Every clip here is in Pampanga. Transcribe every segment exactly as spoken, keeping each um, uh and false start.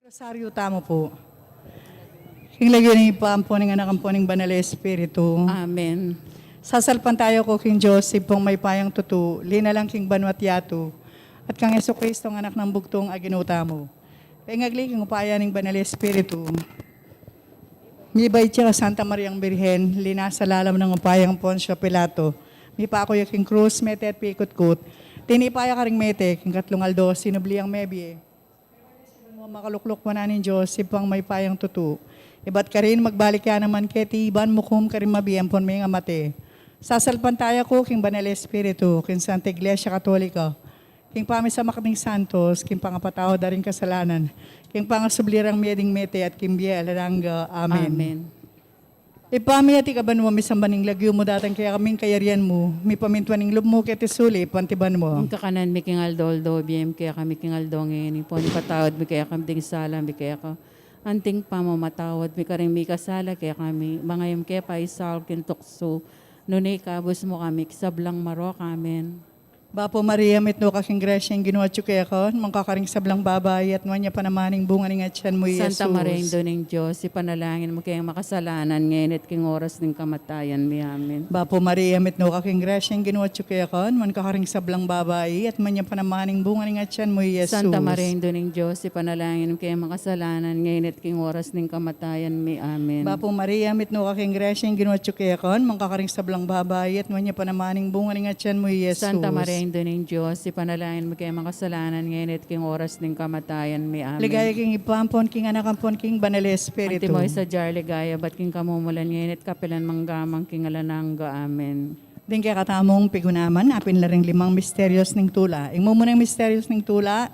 Rosaryo tamu pu. King lagyu ning Ibpa, ampo ning Anak, ampo ning Banal a Espiritu. Amen. Sasalpantaya ku king Dios, Ibpang mayupayang tutu, linalang king banua't yatu, at kang Jesucristo, Anak nang bugtung a Ginu tamu. Pengagli king upaya ning Banal a Espiritu, mibait ya kang Santa Mariang Birhen, linasa lalam ning upaya nang Poncio Pilato, mipaku ya king krus, mete at pikutkut, tinipa ya karing mete, king katlung aldo sinubli yang mebie. Makalukluk wanan ning Dios, Ibpang mayupayang tutu. Ibat karin magbalik ya naman keti ban mukum karing mabie ampon menga mate. Sasalpantaya ku king Banal a Espiritu, king Santa Iglesia Katolika, king pamisamak ding santos, king pangapatawad da ring kasalanan, king pangasubli rang mie ding mete at king bie alang angga. Amen. Amen. Ibpa mi, atiu ka banua, misamban ing lagyu mu, datang kekami ing kayarian mu, mipamintuan ing lub mu keti sulip anti banua. Ing kakanan mi king aldo-aldo ibie mu kekami king aldo ngeni, ampon ipatawad mu kekami ding sala mi keka, anti ing pamamatawad mi karing mikasala kekami, manga e mu ke paisaul king tuksu, nune ikabus mu kami king sablang marok. Amen. Bapu Maria, mitmu ka king grasya, ing Ginu atyu keka, nuan ka karing sablang babai, at nuan ya pa naman ing bunga ning atyan mu, i Jesus. Santa Maria, Indu ning Dios, ipanalangin mu keng makasalanan, ngeni at king oras ning kamatayan mi. Amen. Bapu Maria, mitmu ka king grasya, ing Ginu atyu keka, nuan ka karing sablang babai, at nuan ya pa naman ing bunga ning atyan mu, i Jesus. Santa Maria, Indu ning Dios, ipanalangin mu keng makasalanan, ngeni at king oras ning kamatayan mi. Amen. Bapu Maria, mitmu ka king grasya, ing Ginu atyu keka, nuan ka karing sablang babai, at nuan ya pa naman ing bunga ning atyan mu, i Jesus. Santa Maria, Indu ning Dios, ipanalangin mu keng makasalanan, ngeni at king oras ning kamatayan mi. Amen. Ligaya king Ibpa, ampon king Anak, ampon king Banal a Espiritu. Antimo ing sadya ring ligaya, ibat king kamumulan, ngeni at kapilan man, angga man king alang angga. Amen. Ding kekatamung pigunaman, apin la ring limang misterios ning tula. Ing mumunang misterios ning tula,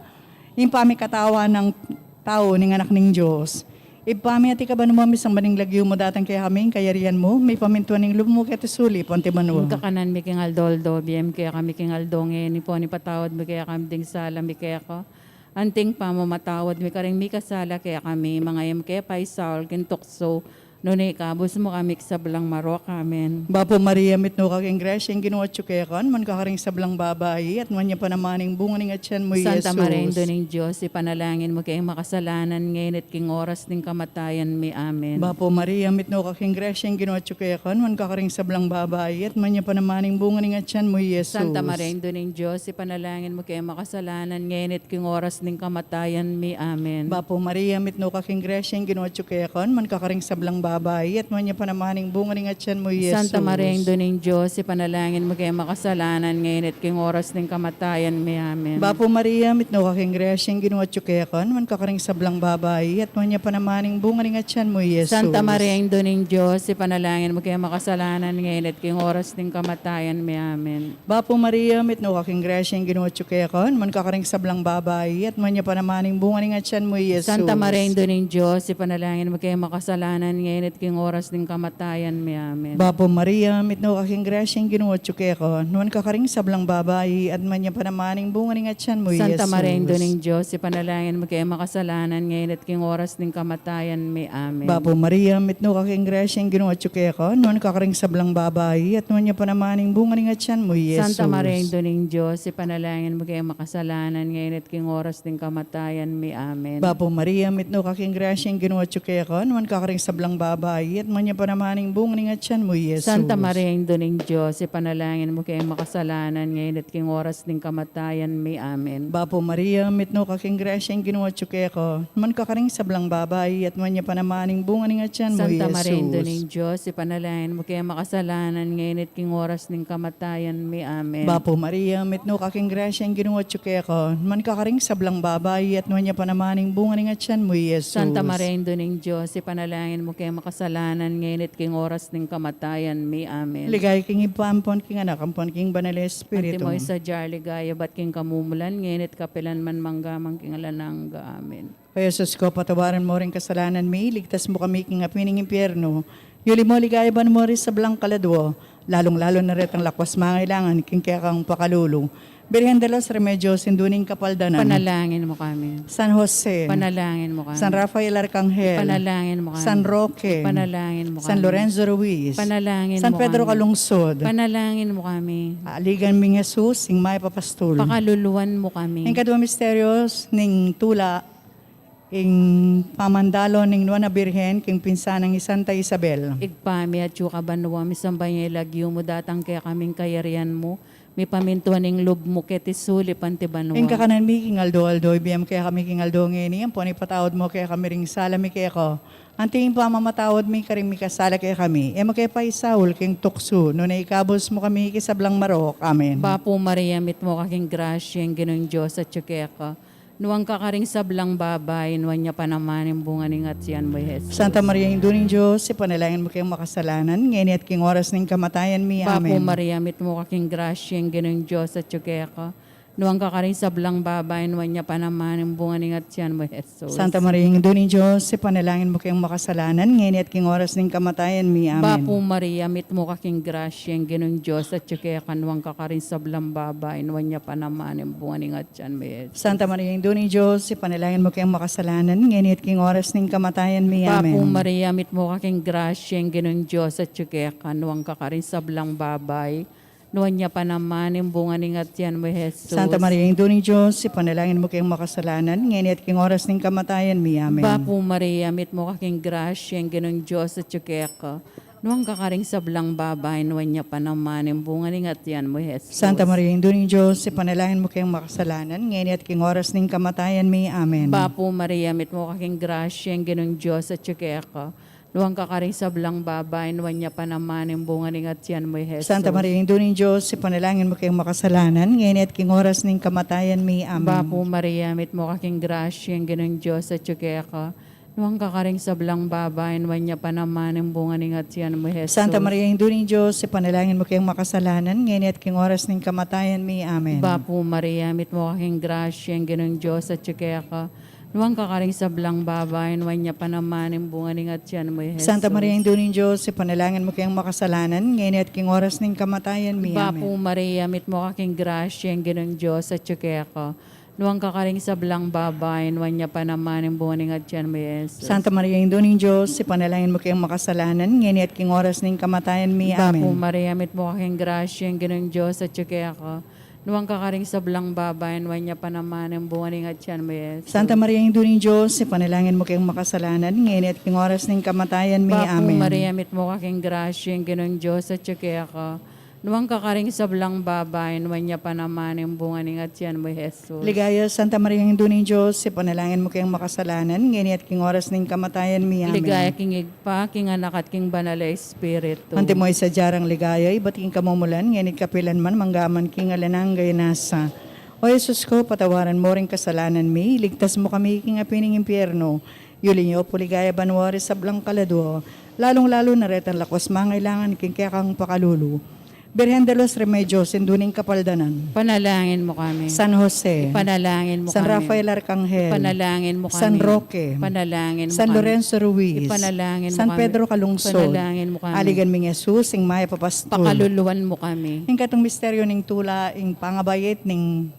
ing pamikatawan ning tau ning Anak ning Dios. Ibpa mi, atiu ka banua, misamban ing lagyu mu, datang kekami ing kayarian mu, mipamintuan ing lub mu keti sulip anti banua. Ing kakanan mi king aldo-aldo ibie mu kekami king aldo ngeni, ampon ipatawad mu kekami ding sala mi keka, anti ing pamamatawad mi karing mikasala kekami, manga e mu ke paisaul king tuksu, nune ikabus mu kami king sablang marok. Amen. Bapu Maria, mitmu ka king grasya, ing Ginu atyu keka, nuan ka karing sablang babai, at nuan ya pa naman ing bunga ning atyan mu, i Jesus. Santa Maria, Indu ning Dios, ipanalangin mu keng makasalanan, ngeni at king oras ning kamatayan mi. Amen. Bapu Maria, mitmu ka king grasya, ing Ginu atyu keka, nuan ka karing sablang babai, at nuan ya pa naman ing bunga ning atyan mu, i Jesus. Santa Maria, Indu ning Dios, ipanalangin mu keng makasalanan, ngeni at king oras ning kamatayan mi. Amen. Bapu Maria, mitmu ka king grasya, ing Ginu atyu keka, nuan ka karing sablang babai, at nuan ya pa naman ing bunga ning atyan mu, i Jesus. Santa Maria, Indu ning Dios, ipanalangin mu keng makasalanan, ngeni at king oras ning kamatayan mi. Amen. Bapu Maria, mitmu ka king grasya, ing Ginu atyu keka, nuan ka karing sablang babai, at nuan ya pa naman ing bunga ning atyan mu, i Jesus. Santa Maria, Indu ning Dios, ipanalangin mu keng makasalanan, ngeni at king oras ning kamatayan mi. Amen. Bapu Maria, mitmu ka king grasya, ing Ginu atyu keka, nuan ka karing sablang babai, at nuan ya pa naman ing bunga ning atyan mu, i Jesus. Santa Maria, Indu ning Dios, ipanalangin mu keng makasalanan, ngeni at king oras ning kamatayan mi. Amen. Bapu Maria, mitmu ka king grasya, ing Ginu atyu keka, nuan ka karing sablang babai, at nuan ya pa naman ing bunga ning atyan mu, i Jesus. Santa Maria, Indu ning Dios, ipanalangin mu keng makasalanan, ngeni at king oras ning kamatayan mi. Amen. Bapu Maria, mitmu ka king grasya, ing Ginu atyu keka, nuan ka karing sablang babai, at nuan ya pa naman ing bunga ning atyan mu, i Jesus. Santa Maria, Indu ning Dios, ipanalangin mu keng makasalanan, ngeni at king oras ning kamatayan mi. Amen. Bapu Maria, mitmu ka king grasya, ing Ginu atyu keka, nuan ka karing sablang babai, at nuan ya pa naman ing bunga ning atyan mu, i Jesus. Santa Maria, Indu ning Dios, ipanalangin mu keng makasalanan, ngeni at king oras ning kamatayan mi. Amen. Bapu Maria, mitmu ka king grasya, ing Ginu atyu keka, nuan ka karing sablang babai, at nuan ya pa naman ing bunga ning atyan mu, i Jesus. Santa Maria, Indu ning Dios, ipanalangin mu keng makasalanan, ngeni at king oras ning kamatayan mi. Amen. Bapu Maria, mitmu ka king grasya, ing Ginu atyu keka, nuan ka karing sablang babai, at nuan ya pa naman ing bunga ning atyan mu, i Jesus. Santa Maria, Indu ning Dios, ipanalangin mu keng makasalanan, ngeni at king oras ning kamatayan mi. Amen. Ligaya king Ibpa, ampon king Anak, ampon king Banal a Espiritu. Antimo ing sadya ring ligaya, ibat king kamumulan, ngeni at kapilan man, angga man king alang angga. Amen. O Jesus ko, patawaran mo ring kasalanan mi, iligtas mo kami king api ning impyerno. Yuli mo king ligaya banua ring sablang kaladua, lalung-lalu na retang lakuas mangailangan king kekang pakalulu. Birhen de los Remedios, Indu ning Kapaldanan. Ipanalangin mu kami. San Jose. Ipanalangin mu kami. San Rafael Arcangel. Ipanalangin mu kami. San Roque. Ipanalangin mu kami. San Lorenzo Ruiz. Ipanalangin mu kami. San Pedro Calungsod. Ipanalangin mu kami. Aligan ming Jesus, ing mayap a pastul. Pakaluluan mu kami. Ing kadua misterios ning tula, Ing pamandalo ning Nuan a Birhen king pinsan nang i Santa Isabel. Ibpa mi, atsu ka banua, misamban ya ing lagyu mu, datang kekami ing kayarian mu, mipamintuan ing lub mu keti sulip anti banua. Ing kakanan mi king aldo-aldo ibie mu kekami king aldo ngeni, ampon ipatawad mu kekami ring sala mi keka, anti ing pamamatawad mi karing mikasala kekami. E mu ke paisaul king tuksu, nune ikabus mu kami king sablang marok. Amen. Bapu Maria, mitmu ka king grasya, ing Ginung Dios atyu keka. Nuan ka karing sablang babai, nuan ya pa naman ing bunga ning atian mu, i Jesus. Santa Maria, Indu ning Dios, ipanalangin mu keng makasalanan, ngeni at king oras ning kamatayan mi. Bapu Amen. Maria, mitmu ka king grasya, ing Ginung Dios atyu keka. Nuan ka karing sablang babai, nuan ya pa naman ing bunga ning atian mu, i Jesus. Santa Maria, Indu ning Dios, ipanalangin mu keng makasalanan, ngeni at king oras ning kamatayan mi. Amen. Bapu Maria, mitmu ka king grasya, ing Ginung Dios atyu keka, nuan ka karing sablang babai, nuan ya pa naman ing bunga ning atian mu, i Jesus. Santa Maria, Indu ning Dios, ipanalangin mu keng makasalanan, ngeni at king oras ning kamatayan mi. Bapu Amen. Maria, mitmu ka king grasya, ing Ginung Dios atyu keka, nuan ka karing sablang babai, nuan ya pa naman ing bunga ning atian mu, i Jesus. Santa Maria, Indu ning Dios, ipanalangin mu keng makasalanan, ngeni at king oras ning kamatayan mi. Amen. Bapu Maria, mitmu ka king grasya, ing Ginung Dios atyu keka. Nuan ka karing sablang babai, nuan ya pa naman ing bunga ning atian mu, i Jesus. Santa Maria, Indu ning Dios, ipanalangin mu keng makasalanan, ngeni at king oras ning kamatayan mi. Amen. Bapu Maria, mitmu ka king grasya, ing Ginung Dios atyu keka. Nuan ka karing sablang babai, nuan ya pa naman ing bunga ning atian mu, i Jesus. Santa Maria, Indu ning Dios, ipanalangin mu keng makasalanan, ngeni at king oras ning kamatayan mi. Amen. Bapu Maria, mitmu ka king grasya, ing Ginung Dios atyu keka. Nuan ka karing sablang babai, nuan ya pa naman ing bunga ning atian mu, i Jesus. Santa Maria, Indu ning Dios, ipanalangin mu keng makasalanan, ngeni at king oras ning kamatayan mi. Amen. Bapu Maria, mitmu ka king grasya, ing Ginung Dios atyu keka. Nuan ka karing sablang babai, nuan ya pa naman ing bunga ning atian mu, i Jesus. Santa Maria, Indu ning Dios, ipanalangin mu keng makasalanan, ngeni at king oras ning kamatayan mi. Bapu Amen. Maria, mitmu ka king grasya, ing Ginung Dios atyu keka. Nuan ka karing sablang babai, nuan ya pa naman ing bunga ning atian mu, i Jesus. Santa Maria, Indu ning Dios, ipanalangin mu keng makasalanan, ngeni at king oras ning kamatayan mi. Bapu Amen. Maria, mitmu ka king grasya, ing Ginung Dios atyu keka. Nuan ka karing sablang babai, nuan ya pa naman ing bunga ning atian mu, i Jesus. Santa Maria, Indu ning Dios, ipanalangin mu keng makasalanan, ngeni at king oras ning kamatayan mi. Bapu Amen. Maria, mitmu ka king grasya, ing Ginung Dios atyu keka. Nuan ka karing sablang babai, nuan ya pa naman ing bunga ning atian mu, i Jesus. Ligaya, Santa Maria, Indu ning Dios, ipanalangin mu keng makasalanan, ngeni at king oras ning kamatayan mi. Amen. Ligaya king Ibpa, king Anak, at king Banal a Espiritu. Antimo ing sadya rang ligaya, ibat king kamumulan, ngeni at kapilan man, mangga man king alang angga. Nasa. O Jesus ku, patawaran mu ring kasalanan mi, iligtas mu kami king api ning impyernu, yuli yu pu king ligaya banua ring sablang kaladua, lalung-lalu na retang lakus mangailangan king kekang pakalulu. Birhen de los Remedios, Indu ning Kapaldanan. Panalangin mu kami. San Jose. Ipanalangin mu San kami. Rafael Arcangel. Ipanalangin mu kami. San Roque. Ipanalangin mu San kami. Lorenzo Ruiz. Ipanalangin mu San kami. Pedro Calungsod. Ipanalangin mu kami. Aligan ming Jesus, ing mayap a pastul. Pakaluluan mu kami. Ing katlung misteryu ning tula, ing pangabait ning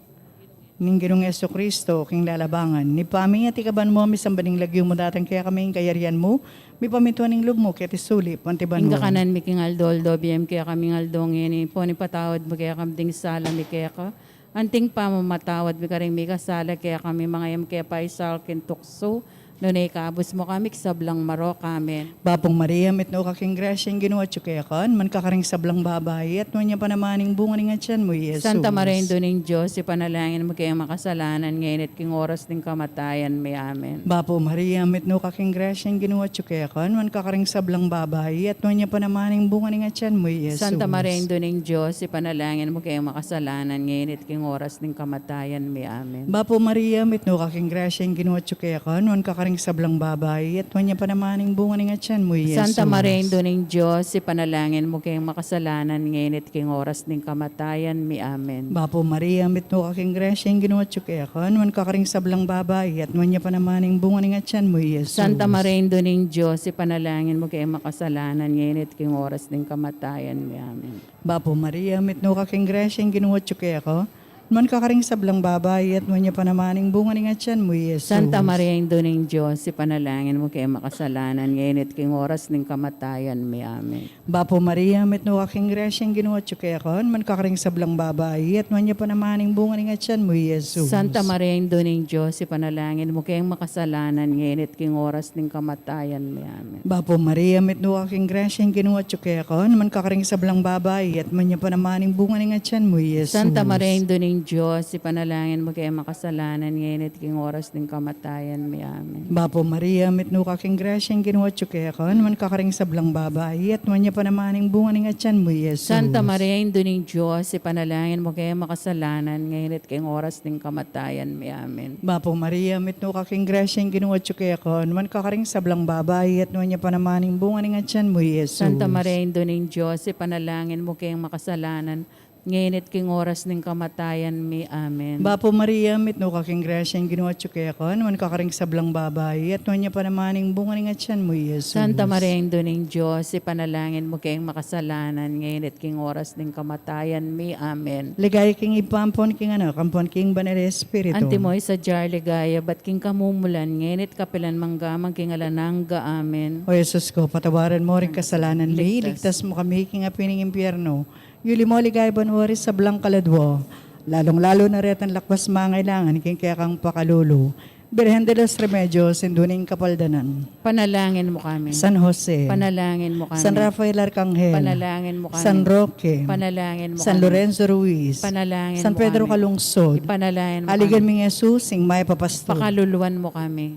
ning Ginung Jesucristo king lalabangan. Ibpa mi, atiu ka banua, misamban ing lagyu mu, datang kekami ing kayarian mu, mipamintuan ing lub mu keti sulip anti banua. Ing kakanan mi king aldo-aldo, ibie mu kekami king aldo ngeni, ampon ipatawad mu kekami ding sala mi keka, anti ing pamamatawad mi karing mikasala kekami, manga e mu ke paisaul king tuksu, nune ikabus mu kami king sablang marok. Amen. Bapu Maria, mitmu ka king grasya, ing Ginu atyu keka, nuan ka karing sablang babai, at nuan ya pa naman ing bunga ning atian mu, i Jesus. Santa Maria, Indu ning Dios, ipanalangin mu keng makasalanan, ngeni at king oras ning kamatayan mi. Amen. Bapu Maria, mitmu ka king grasya, ing Ginu atyu keka, nuan ka karing sablang babai, at nuan ya pa naman ing bunga ning atian mu, i Jesus. Santa Maria, Indu ning Dios, ipanalangin mu keng makasalanan, ngeni at king oras ning kamatayan mi. Amen. Bapu Maria, mitmu ka king grasya, ing Ginu atyu keka, nuan ka karing sablang babai, at nuan ya pa naman ing bunga ning atian mu, i Jesus. Santa Maria, Indu ning Dios, ipanalangin mu keng makasalanan, ngeni at king oras ning kamatayan mi. Amen. Bapu Maria, mitmu ka king grasya, ing Ginu atyu keka, nuan ka karing sablang babai, at nuan ya pa naman ing bunga ning atian mu, i Jesus. Santa Maria, Indu ning Dios, ipanalangin mu keng makasalanan, ngeni at king oras ning kamatayan mi. Amen. Bapu Maria, mitmu ka king grasya, ing Ginu atyu keka, nuan ka karing sablang babai, at nuan ya pa naman ing bunga ning atian mu, Jesus. Santa Maria, Indu ning Dios, ipanalangin mu keng makasalanan, ngeni at king oras ning kamatayan mi. Amen. Bapu Maria, mitmu ka king grasya, ing Ginu atyu keka, nuan ka karing sablang babai, at nuan ya pa naman ing bunga ning atian mu, Jesus. Santa Maria, Indu ning Dios, ipanalangin mu keng makasalanan, ngeni at king oras ning kamatayan mi. Amen. Bapu Maria, mitmu ka king grasya, ing Ginu atyu keka, nuan ka karing sablang babai, at nuan ya pa naman ing bunga ning atian mu, Jesus. Santa Maria, Indu ning Dios, ipanalangin mu keng makasalanan, ngeni at king oras ning kamatayan mi. Amen. Bapu Maria, mitmu ka king grasya, ing Ginu atyu keka, nuan ka karing sablang babai, at nuan ya pa naman ing bunga ning atian mu, Jesus. Santa Maria, Indu ning Dios, ipanalangin mu keng makasalanan, ngeni at king oras ning kamatayan mi. Amen. Bapu Maria, mitmu ka king grasya, ing Ginu atyu keka, nuan ka karing sablang babai, at nuan ya pa naman ing bunga ning atian mu, Jesus. Santa Maria, Indu ning Dios, ipanalangin mu keng makasalanan, ngeni at king oras ning kamatayan mi. Amen. Bapu Maria, mitmu ka king grasya, ing Ginu atyu keka, nuan ka karing sablang babai, at nuan ya pa naman ing bunga ning atian mu, Jesus. Santa Maria, Indu ning Dios, ipanalangin mu keng makasalanan, ngeni at king oras ning kamatayan mi. Amen. Ligaya king Ibpa, ampon king Anak, ampon king Banal a Espiritu. Antimo ing sadya a ligaya, ibat king kamumulan, ngeni at kapilan man, angga man king alang angga. Amen. O Jesus ko, patawaran mu ring kasalanan mi, iligtas mu kami king api ning impyerno. Yuli mu king ligaya banua ring sablang kaladua, lalung-lalu na retang lakuas mangailangan king kekang pakalulu. Birhen de los Remedios, Indu ning Kapaldanan. Panalangin mu kami. San Jose. Panalangin mu kami. San Rafael Arcangel. Panalangin mu kami. San Roque. Panalangin mu kami. San Lorenzo Ruiz. Panalangin mu kami. San Pedro Calungsod. Ipanalangin mu kami. Aligan ming Jesus, ing mayap a pastor. Pakaluluan mu kami.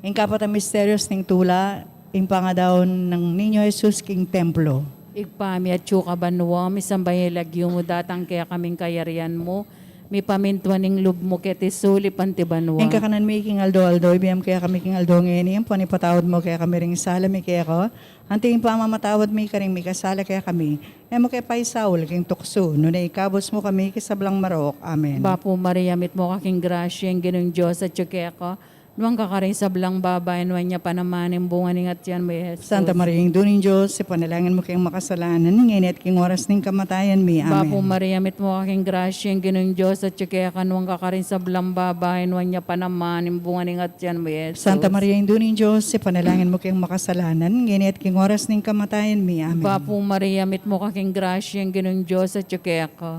Ing kapat a misterios ning tula, ing pangadaun nang Niño Jesus king templo. Ibpa mi atsu ka banua, misamban ya ing lagyu mu, datang kekami ing kayarian mu, mipamintuan ing lub mu keti sulip anti banua. Ing kakanan mi king aldo-aldo, ibie mu kekami king aldo ngeni, ampon ipatawad mu kekami ring sala mi keka, anti ing pamamatawad mi karing mikasala kekami. E mu ke paisaul king tuksu, nune ikabus mu kami king sablang marok. Amen. Bapu Maria, mitmu ka king grasya, ing Ginung Dios atyu keka, nuan ka karing sablang babai, nuan ya pa naman ing bunga ning atian mu, i Jesus. Santa Maria, Indu ning Dios, ipanalangin mu keng makasalanan, ngeni at king oras ning kamatayan mi. Amen. Bapu Maria, mitmu ka king grasya, ing Ginung Dios atyu keka, nuan ka karing sablang babai, nuan ya pa naman ing bunga ning atian mu, i Jesus. Santa Maria, Indu ning Dios, ipanalangin mu keng makasalanan, ngeni at king oras ning kamatayan mi. Amen. Bapu Maria, mitmu ka king grasya, ing Ginung Dios atyu keka,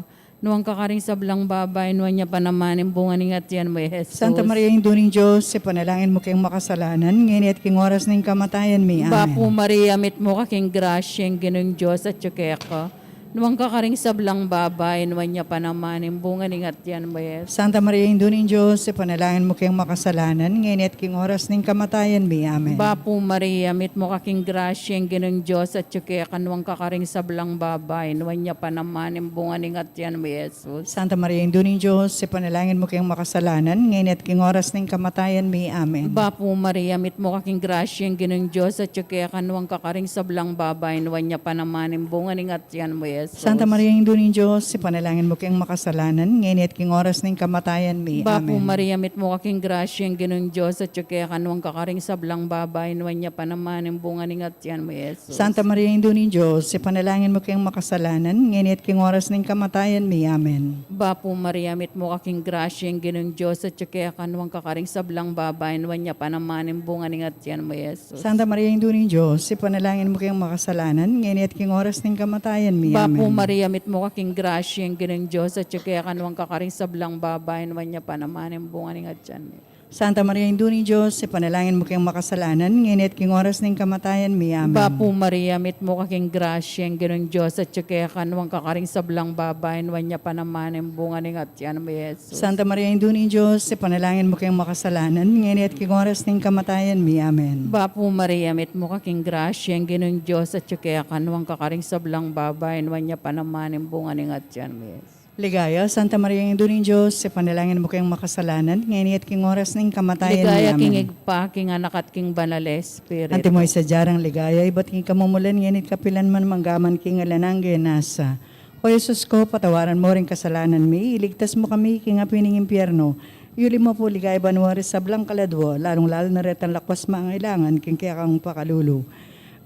nuan ka karing sablang babai, nuan ya pa naman ing bunga ning atian mu, i Jesus. Santa Maria, Indu ning Dios, ipanalangin mu keng makasalanan, ngeni at king oras ning kamatayan mi. Amen. Bapu Maria, mitmu ka king grasya, ing Ginung Dios atyu keka, nuan ka karing sablang babai, nuan ya pa naman ing bunga ning atian mu, i Jesus. Santa Maria, Indu ning Dios, ipanalangin mu keng makasalanan, ngeni at king oras ning kamatayan mi. Amen. Bapu Maria, mitmu ka king grasya, ing Ginung Dios atyu keka, nuan ka karing sablang babai, nuan ya pa naman ing bunga ning atian mu, i Jesus. Santa Maria, Indu ning Dios, ipanalangin mu keng makasalanan, ngeni at king oras ning kamatayan mi. Amen. Bapu Maria, mitmu ka king grasya, ing Ginung Dios atyu keka, nuan ka karing sablang babai, nuan ya pa naman ing bunga ning atian mu, i Jesus. Santa Maria, Indu ning Dios, ipanalangin mu keng makasalanan, ngeni at king oras ning kamatayan mi. Bapu Amen. Maria, mitmu ka king grasya, ing Ginung Dios atyu keka, nuan ka karing sablang babai, nuan ya pa naman ing bunga ning atian mu, i Jesus. Santa Maria, Indu ning Dios, ipanalangin mu keng makasalanan, ngeni at king oras ning kamatayan mi. Amen. Bapu Maria, mitmu ka king grasya, ing Ginung Dios atyu keka, nuan ka karing sablang babai, nuan ya pa naman ing bunga ning atian mu, i Jesus. Santa Maria, Indu ning Dios, ipanalangin mu keng makasalanan, ngeni at king oras ning kamatayan mi. Bapu Amen. Maria, mitmu ka king grasya, ing Ginung Dios atyu keka, nuan ka karing sablang babai, nuan ya pa naman ing bunga ning atian mu. Santa Maria, Indu ning Dios, ipanalangin mu keng makasalanan, ngeni at king oras ning kamatayan mi. Amen. Bapu Maria, mitmu ka king grasya, ing Ginung Dios atyu keka, nuan ka karing sablang babai, nuan ya pa naman ing bunga ning atian mu, i Jesus. Santa Maria, Indu ning Dios, ipanalangin mu keng makasalanan, ngeni at king oras ning kamatayan mi. Amen. Bapu Maria, mitmu ka king grasya, ing Ginung Dios atyu keka, nuan ka karing sablang babai, nuan ya pa naman ing bunga ning atian mu, i Jesus. Ligaya, Santa Maria, Indu ning Dios, ipanalangin mu keng makasalanan, ngeni at king oras ning kamatayan mi. Ligaya king Amen. Ibpa, king Anak, at king Banal a Espiritu. Antimo ing sadya rang ligaya, ibat king kamumulan, ngeni at kapilan man, mangga man king alang angga. Nasa. O Jesus ko, patawaran mu ring kasalanan mi, iligtas mu kami king api ning impyerno. Yuli mu pu king ligaya banua ring sablang kaladua, lalung-lalu na retang lakuas mangailangan king kekang pakalulu.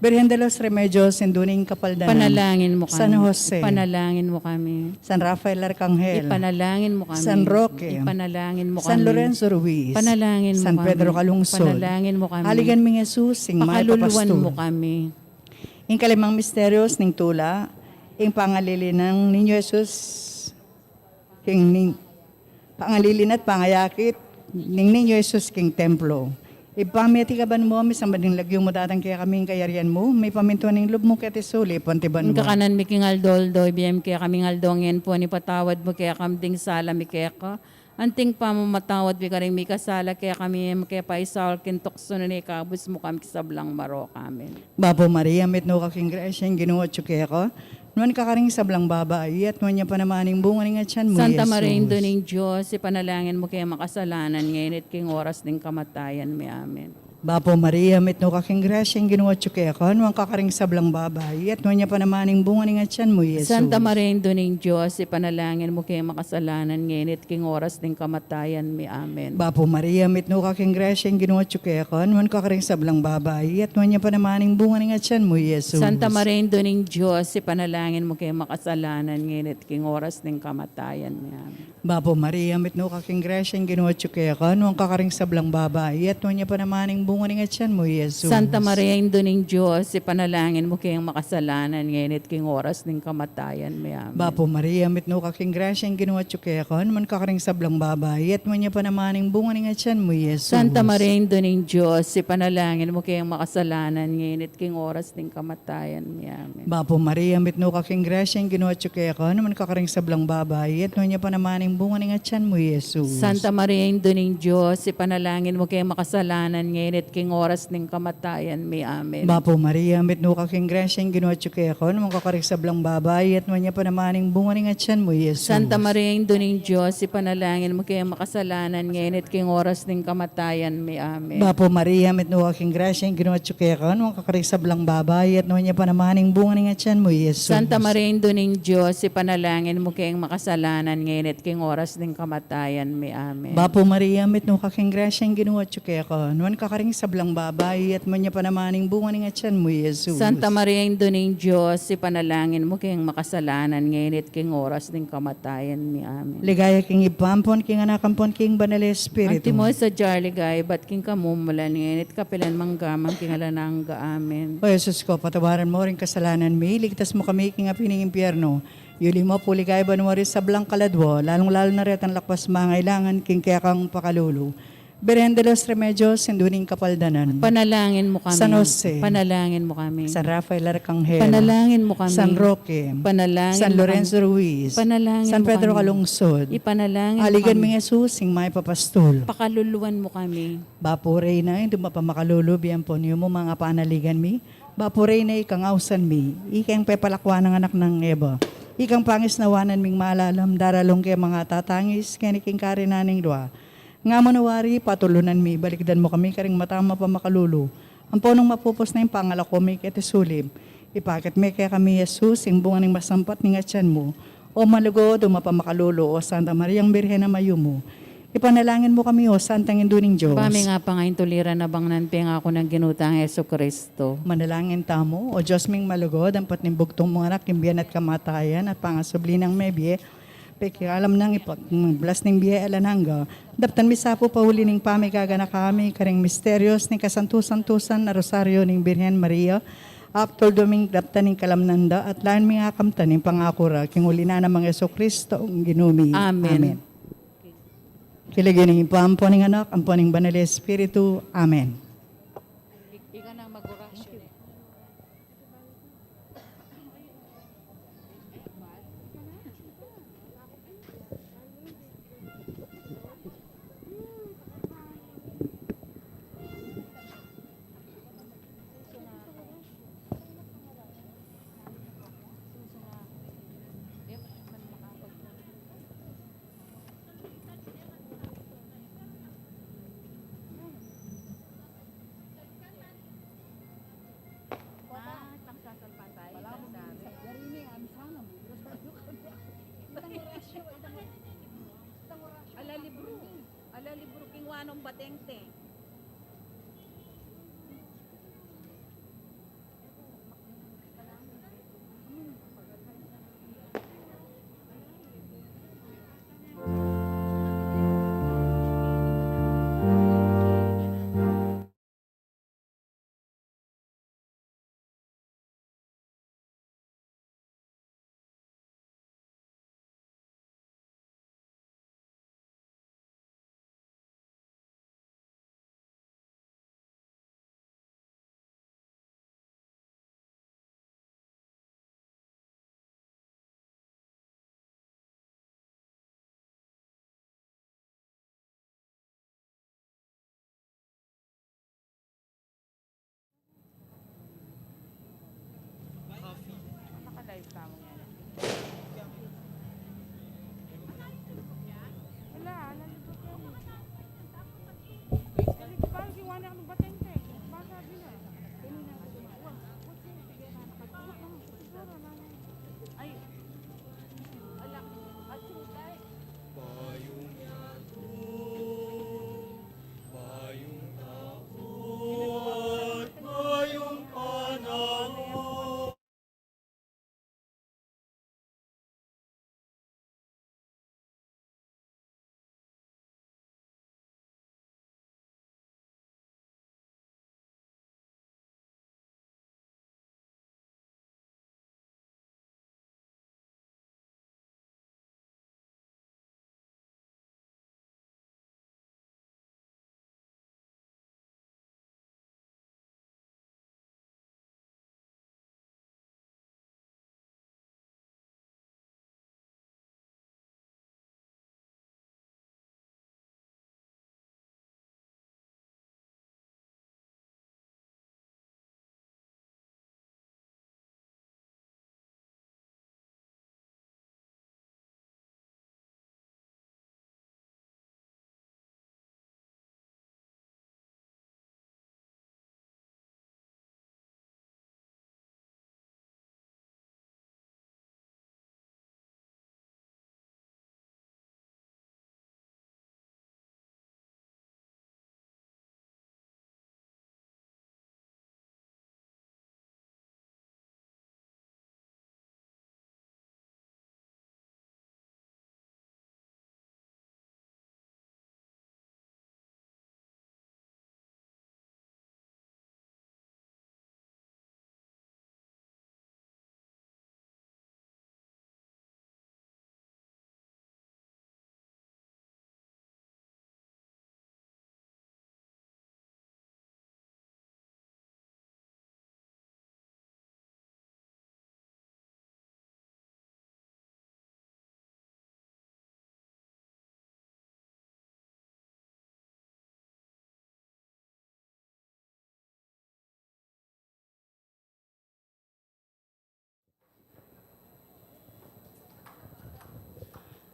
Birhen de los Remedios, Indu ning Kapaldanan. Panalangin mo kami. San Jose. Ipanalangin mo kami. San Rafael Arcangel. Ipanalangin mo kami. San Roque. Ipanalangin mo kami. San Lorenzo Ruiz. Ipanalangin mo kami. San Pedro Calungsod. Ipanalangin mo kami. Aligan ming Jesus, ing mayap a pastul. Pakaluluan mo kami. Ing kalimang misterios ning tula, ing pangalilinang Niño Jesus, king ning, pangalilina't pangayakit ning Niño Jesus king templo. Ibpa mi, atiu ka banua, misamban ya ing lagyu mu, datang kekami ing kayarian mu, mipamintuan ing lub mu keti sulip anti banua. Ing kakanan mi king aldo-aldo ibie mu kekami king aldo ngeni, ampon ipatawad mu kekami ding sala mi keka, anti ing pamamatawad mi karing mikasala kekami, e mu ke paisaul king tuksu, nune ikabus mu kami king sablang marok. Amen. Bapu Maria, mitmu ka king grasya, ing Ginu atyu keka, nuan ka karing sablang babai, at nuan ya pa naman ing bunga ning atyan mu, Santa Maria, Jesus. Indu ning Dios, ipanalangin mu keng makasalanan, ngeni at king oras ning kamatayan mi. Amen. Bapu Maria, mitmu ka king grasya, ing Ginu atyu keka, nuan ka karing sablang babai, at nuan ya pa naman ing bunga ning atyan mu, Jesus. Santa Maria, Indu ning Dios, ipanalangin mu keng makasalanan, ngeni at king oras ning kamatayan mi. Amen. Bapu Maria, mitmu ka king grasya, ing Ginu atyu keka, nuan ka karing sablang babai, at nuan ya pa naman ing bunga ning atyan mu, Jesus. Santa Maria, Indu ning Dios, ipanalangin mu keng makasalanan, ngeni at king oras ning kamatayan mi. Amen. Bapu Maria, mitmu ka king grasya, ing Ginu atyu keka, nuan ka karing sablang babai, at nuan ya pa naman ing bunga ning atyan mu, Jesus. Santa Maria, Indu ning Dios, ipanalangin mu keng makasalanan, ngeni at king oras ning kamatayan mi. Amen. Bapu Maria, mitmu ka king grasya, ing Ginu atyu keka, nuan ka karing sablang babai, at nuan ya pa naman ing bunga ning atyan mu, Jesus. Santa Maria, Indu ning Dios, ipanalangin mu keng makasalanan, ngeni at king oras ning kamatayan mi. Amen. Bapu Maria, mitmu ka king grasya, ing Ginu atyu keka, nuan ka karing sablang babai, at nuan ya pa naman ing bunga ning atyan mu, Jesus. Santa Maria, Indu ning Dios, ipanalangin mu keng makasalanan, ngeni at king oras ning kamatayan mi. Amen. Bapu Maria, mitmu ka king grasya, ing Ginu atyu keka, nuan ka karing sablang babai, at nuan ya pa naman ing bunga ning atyan mu, Jesus. Santa Maria, Indu ning Dios, ipanalangin mu keng makasalanan, ngeni at king oras ning kamatayan mi. Amen. Bapu Maria, mitmu ka king grasya, ing Ginu atyu keka, nuan ka karing sablang babai, at nuan ya pa naman ing bunga ning atyan mu, Jesus. Santa Maria, Indu ning Dios, ipanalangin mu keng makasalanan, ngeni at king oras ning kamatayan mi. Amen. Bapu Maria, mitmu ka king grasya, ing Ginu atyu keka, nuan ka karing sablang babai, at nuan ya pa naman ing bunga ning atyan mu, Jesus. Santa Maria, Indu ning Dios, ipanalangin mu keng makasalanan, ngeni at king oras ning kamatayan mi. Amen. Ligaya king Ibpa, ampon king Anak, ampon king Banal a Espiritu. Antimo ing sadya a ligaya ibat king kamumulan, ngeni at kapilan man, angga man king alang angga. Amen. O Jesus ko, patawaran mu ring kasalanan mi, iligtas mu kami king api ning impyernu, yuli mu pu king ligaya banua ring sablang kaladua, lalung-lalu na retang lakwas mangailangan king kekang pakalulu. Birhen de los Remedios, Indu ning Kapaldanan. Panalangin mu kami. San Jose. Ipanalangin mu kami. San Rafael Arcangel. Ipanalangin mu kami. San Roque. Ipanalangin mu kami. San Lorenzo Ruiz. Ipanalangin mu kami. San Pedro Calungsod. Ipanalangin mu kami. Aligan ming Jesus, ing mayap a pastul. Pakaluluan mu kami. Bapu Reyna, Indu mapamakalulu, bie ampon yumu, manga panaligan mi. Bapu Reyna, ikang ausan mi, ikang pepalakwan nang anak nang Eva, ikang pangisnawanan ming malalam, daralung keng manga tatangis keni king karinan ning lua. Nga mu na wari, patulunan mi, balikdan mu kami karing mata mapamakalulu, ampon nung mapupus na ing pangalako mi keti sulip, ipakit me kekami i Jesus, ing bunga ning masampat ning atyan mu. O malugud, o mapamakalulu, o Santa Mariang Birhen a mayumu, ipanalangin mu kami, o Santang Indu ning Dios. Ibpa mi nga pangaintuliran, abang nang pengaku nang Ginu tang Jesucristo. Manalangin tamu. O Dios ming malugud, ampat ning bugtung mung Anak, king bie na at kamatayan, at pangasubli nang mebie, pekikalam nang ipagbalas ning bie alang angga, daptan mi sa pu pauli ning pamigaganaka mi karing misterios ning kasantu-santusan a Rosario ning Birhen Maria, aptuldu ming daptan ing kalamnan da, at lalu ming akamtan ing pangaku ra, king uli na nang Jesucristo, ing Ginu mi. Amen. Amen. King lagyu ning Ibpa, ampo ning Anak, ampo ning Banal a Espiritu. Amen. Ika nang mag-orasyon. Ah, itang sasalpantay, itang dari. Ala libru. Ala libru king wanong batente.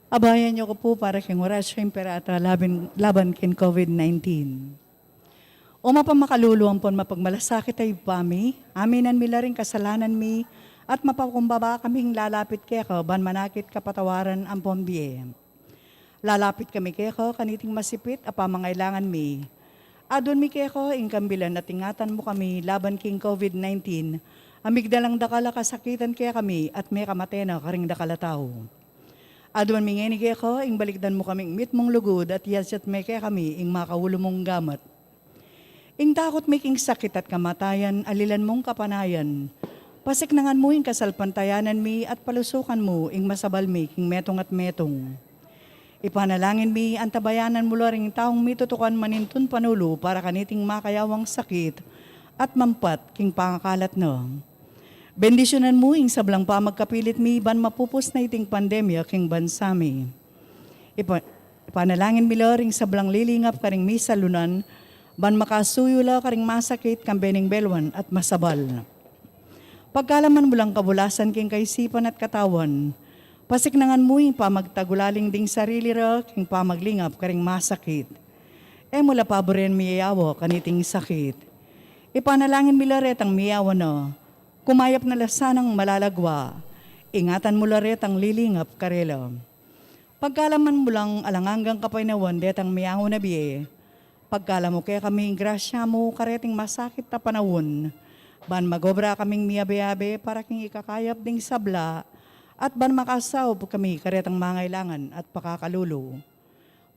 Abayan yu ku pu para king Oratio Imperata laban, laban king COVID nineteen. O mapamakalulu ampon mapagmalasakit a Ibpa mi, aminan mi la ring kasalanan mi, at mapakumbaba kaming lalapit keka ban manakit kapatawaran ampon bie. Lalapit kami keka kaniting masipit a pamangailangan mi. Aduan mi keka ing kambilan at ingatan mu kami laban king COVID nineteen, a migdalang dakal a kasakitan kekami at mekamate na karing dakal a tau. Aduan mi ngeni keka ing balikdan mu kaming mitmung lugud at iyasyat me kekami ing makaulu mung gamat. Ing takut mi king sakit at kamatayan, alilan mung kapanayan. Pasiknangan mu ing kasalpantayanan mi at palusukan mu ing masabal mi king metung at metung. Ipanalangin mi, antabayanan mu la ring taung mitutukan manintun panulu para kaniting makayawang sakit at mampat king pangakalat na. Bendisyunan mu ing sablang pamagkapilit mi ban mapupus na iting pandemya king bansa mi. Ipa-, ipanalangin mi la ring sablang lilingap karing misalunan, ban makasuyu la karing masakit kambe ning belwan at masabal. Pagkalaman mu lang kabulasan king kaisipan at katawan, pasiknangan mu ing pamagtagulaling ding sarili ra king pamaglingap karing masakit. E mu la paburen miyawa kaniting sakit. Ipanalangin mi la retang miyawa na, kumayap na la sanang malalagwa. Ingatan mu la retang lilingap karela. Pagkalaman mu lang alang anggang kapaynawan detang miyawa na bie. Pagkalam mu kekami ing grasya mu kareting masakit a panaun, ban magobra kaming miyabe-abe para king ikakayap ding sabla, at ban makasaup kami karetang mangailangan at pakakalulu.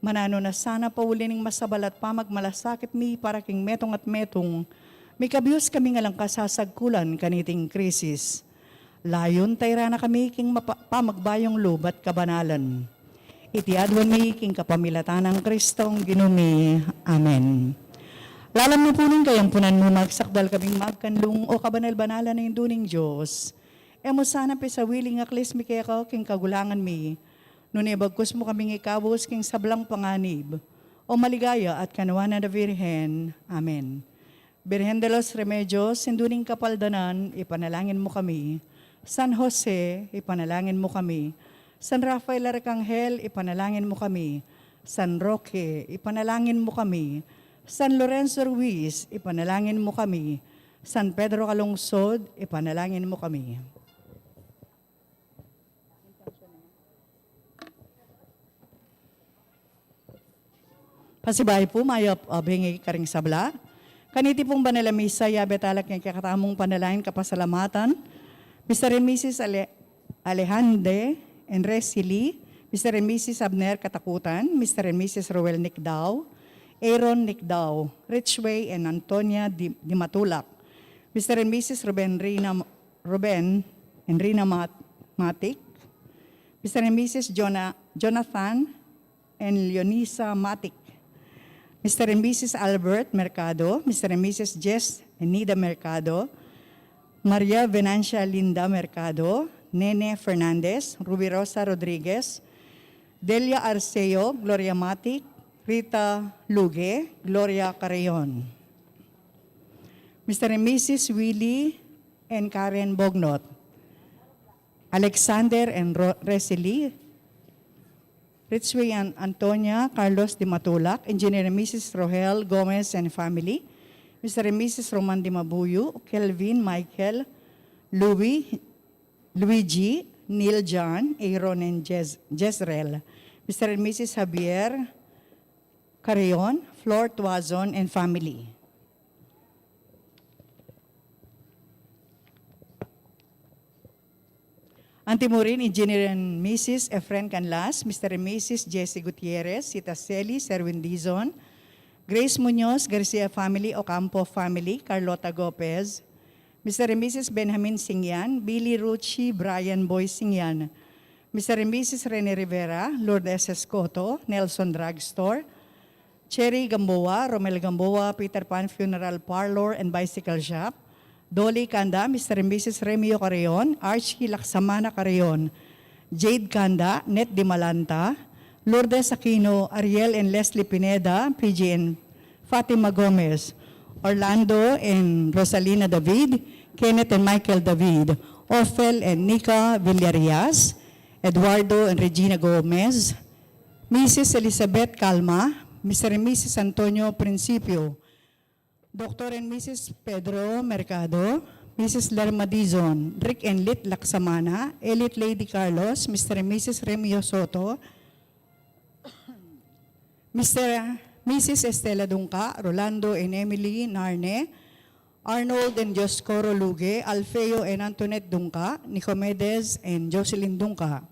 Mananu na sana pauli ning masabal at pamagmalasakit mi para king metung at metung, mikabius kaming alang kasasagkulan kaniting krisis. Layun tayran na kami king mapa-, pamagbayung lub at kabanalan. Iti aduan mi king kapamilatan nang Kristong Ginu mi. Amen. Lalam na pu ning kayampunan mu, magsakdal kaming magkanlung, o kabanal-banalan a Indu ning Dios. E mu sana pisawili ing aklis mi keka king kagulangan mi, nune bagkus mu kaming ikabus king sablang panganib, o maligaya at kanuanan a Virgen. Amen. Birhen de los Remedios, Indu ning Kapaldanan, ipanalangin mu kami. San Jose, ipanalangin mu kami. San Rafael Arcangel, ipanalangin mu kami. San Roque, ipanalangin mu kami. San Lorenzo Ruiz, ipanalangin mu kami. San Pedro Calungsod, ipanalangin mu kami. Pasibayu pu, mayap a bingi karing sabla. Kaniti pung banal a misa, yabe tala king kekatamung panalangin kapasalamatan. Mister and Missus Ale-, Alejandre and Resili, Mister and Missus Abner Katakutan, Mister and Missus Roel Nicdao, Aaron Nicdao, Richway and Antonia Di-, Dimatulak, Mister and Missus Ruben Rina, Ruben and Rina Mat-, Matic, Mister and Missus Jona-, Jonathan and Leonisa Matic, Mister and Missus Albert Mercado, Mister and Missus Jess and Nida Mercado, Maria Venancia Linda Mercado, Nene Fernandez, Ruby Rosa Rodriguez, Delia Arceo, Gloria Matic, Rita Luge, Gloria Carreon. Mister and Missus Willie and Karen Bognot, Alexander and Ro-, Resili, Richway and Antonia Carlos de Matulak, Engineer and Missus Rohel Gomez and family, Mister and Missus Roman de Mabuyo, Kelvin, Michael, Louis, Luigi, Neil John, Aaron and Jez-, Jezreel, Mister and Missus Javier Carreon, Flor Tuazon and family. Antimurin, Engineer and Missus Efren Canlas, Mister and Missus Jesse Gutierrez, Sita Celi, Serwin Dizon, Grace Muñoz, Garcia family, Ocampo family, Carlota Gopez, Mister and Missus Benjamin Singyan, Billy Ruchi, Brian Boy Singyan, Mister and Missus Rene Rivera, Lourdes Escoto, Nelson Drugstore, Cherry Gamboa, Romel Gamboa, Peter Pan Funeral Parlor and Bicycle Shop, Dolly Kanda, Mister and Missus Remio Carreon, Archie Laksamana Carreon, Jade Kanda, Net Dimalanta, Lourdes Aquino, Ariel and Leslie Pineda, P G and Fatima Gomez, Orlando and Rosalina David, Kenneth and Michael David, Ophel and Nika Villarias, Eduardo and Regina Gomez, Missus Elizabeth Calma, Mister and Missus Antonio Principio, Doctor and Missus Pedro Mercado, Missus Lerma Dizon, Rick and Lit Laksamana, Elite Lady Carlos, Mister and Missus Remio Soto, Mister, Missus Estela Dungca, Rolando and Emily Narne, Arnold and Dioscoro Luge, Alfeo and Antoinette Dungca, Nicomedes and Jocelyn Dungca,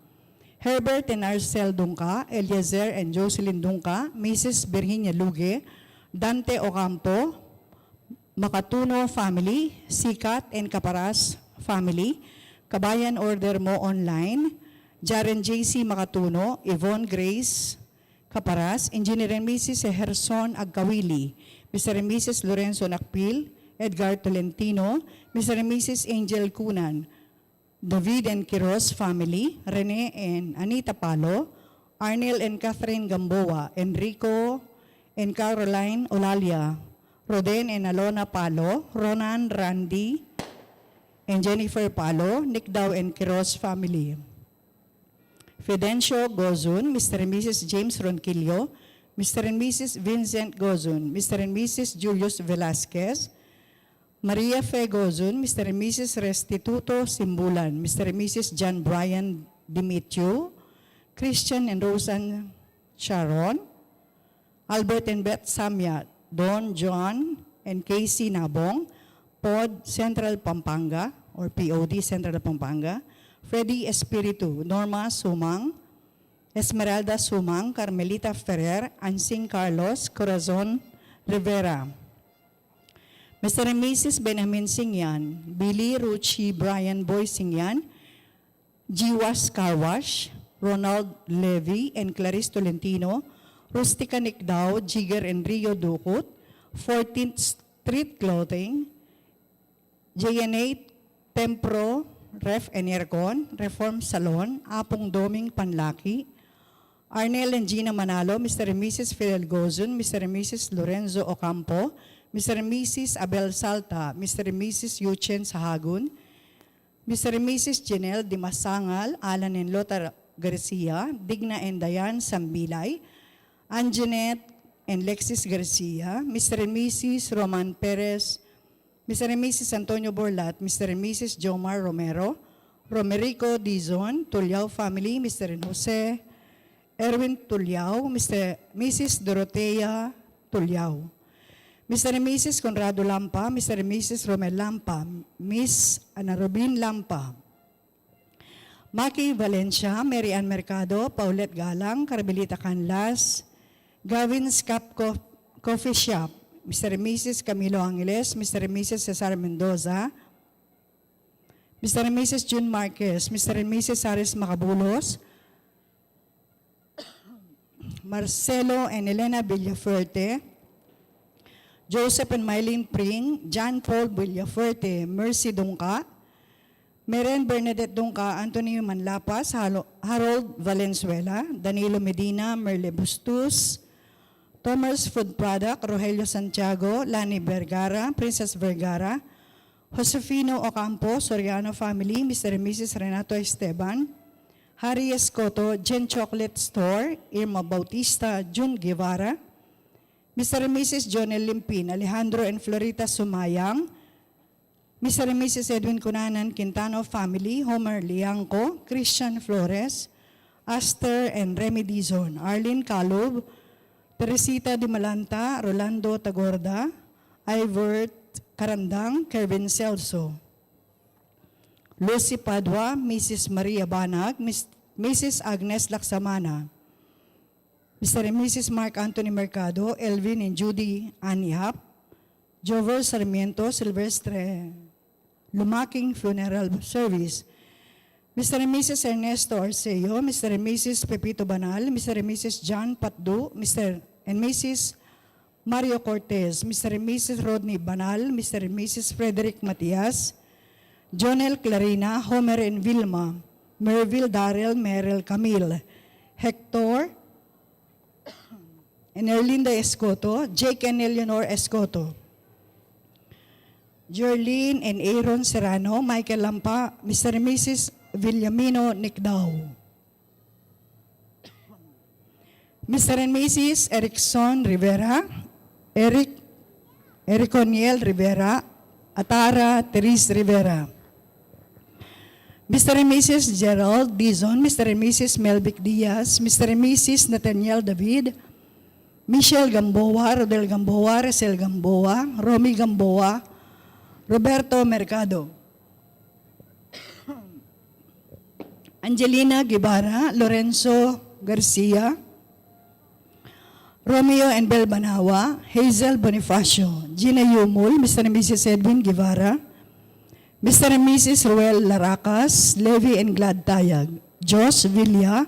Herbert and Arcel Dungca, Eliezer and Jocelyn Dungca, Missus Virginia Luge, Dante Ocampo, Makatuno family, Sikat and Caparas family, Kabayan Order Mo Online, Jaren J C Makatuno, Yvonne Grace Caparas, Engineer and Missus Herson Agkawili, Mister and Missus Lorenzo Nakpil, Edgar Tolentino, Mister and Missus Angel Cunan, David and Quiroz family, Rene and Anita Palo, Arnel and Catherine Gamboa, Enrico and Caroline Olalia, Roden and Alona Palo, Ronan, Randy, and Jennifer Palo, Nicdao and Quiroz family. Fidencio Gozun, Mister and Missus James Ronquillo, Mister and Missus Vincent Gozun, Mister and Missus Julius Velasquez, Maria Fe Gozun, Mister and Missus Restituto Simbulan, Mister and Missus John Brian Dimitio, Christian and Roseanne Sharon, Albert and Beth Samyat, Don John and Casey Nabong, Pod Central Pampanga or P O D Central Pampanga, Freddy Espiritu, Norma Sumang, Esmeralda Sumang, Carmelita Ferrer, Ansing Carlos, Corazon Rivera, Mister and Missus Benjamin Singyan, Billy, Ruchi, Brian Boy Singyan, Jiwas Car Wash, Ronald Levy and Clarice Tolentino, Rustica Nicdao, Jigger and Rio Ducut, fourteenth Street Clothing, J N A Tempro Ref and Aircon, Reform Salon, Apung Doming Panlaki, Arnel and Gina Manalo, Mister and Missus Fidel Gozun, Mister and Missus Lorenzo Ocampo, Mister and Missus Abel Salta, Mister and Missus Yuchen Sahagun, Mister and Missus Janelle Dimasangal, Alan and Lota Garcia, Digna and Diane Sambilay, Anjanette and Lexis Garcia, Mister and Missus Roman Perez, Mister and Missus Antonio Borlat, Mister and Missus Jomar Romero, Romerico Dizon, Tuliao family, Mister and Jose Erwin Tuliao, Mister, Missus Dorotea Tuliao, Mister and Missus Conrado Lampa, Mister and Missus Romel Lampa, Miss Ana Robin Lampa, Maki Valencia, Mary Ann Mercado, Paulette Galang, Carmelita Canlas, Gavin's Cup Co-, Coffee Shop, Mister and Missus Camilo Angeles, Mister and Missus Cesar Mendoza, Mister and Missus June Marquez, Mister and Missus Aris Macabulos, Marcelo and Elena Villafuerte, Joseph and Mylene Pring, John Paul Villafuerte, Mercy Dungca, Meren Bernadette Dungca, Anthony Manlapas, Halo-, Harold Valenzuela, Danilo Medina, Merle Bustos, Thomas Food Product, Rogelio Santiago, Lani Vergara, Princess Vergara, Josefino Ocampo, Soriano family, Mister and Missus Renato Esteban, Harry Escoto, Jen Chocolate Store, Irma Bautista, Jun Guevara, Mister and Missus Jonel Limpin, Alejandro and Florita Sumayang, Mister and Missus Edwin Cunanan Quintano family, Homer Liangco, Christian Flores, Aster and Remy Dizon, Arlene Calub, Teresita Dimalanta, Rolando Tagorda, Ivert Carandang, Kervin Celso, Lucy Padua, Missus Maria Banag, Mis-, Missus Agnes Laksamana, Mister and Missus Mark Anthony Mercado, Elvin and Judy Aniap, Jover Sarmiento, Silvestre Lumaking Funeral Service, Mister and Missus Ernesto Arceo, Mister and Missus Pepito Banal, Mister and Missus John Patdu, Mister and Missus Mario Cortez, Mister and Missus Rodney Banal, Mister and Missus Frederick Matias, Jonel Clarina, Homer and Vilma, Merville Darrell, Merel Camille, Hector and Erlinda Escoto, Jake and Eleanor Escoto, Jerlyn and Aaron Serrano, Michael Lampa, Mister and Missus Villamino Nicdao, Mister and Missus Erickson Rivera, Eric, Ericoniel Rivera, Atara Therese Rivera. Mister and Missus Gerald Dizon, Mister and Missus Melvic Diaz, Mister and Missus Nathaniel David, Michelle Gamboa, Rodel Gamboa, Rosel Gamboa, Romy Gamboa, Roberto Mercado. Angelina Guevara, Lorenzo Garcia, Romeo and Bel Banawa, Hazel Bonifacio, Gina Yumul, Mister and Missus Edwin Guevara, Mister and Missus Ruel Laracas, Levi and Glad Tayag, Josh Villa,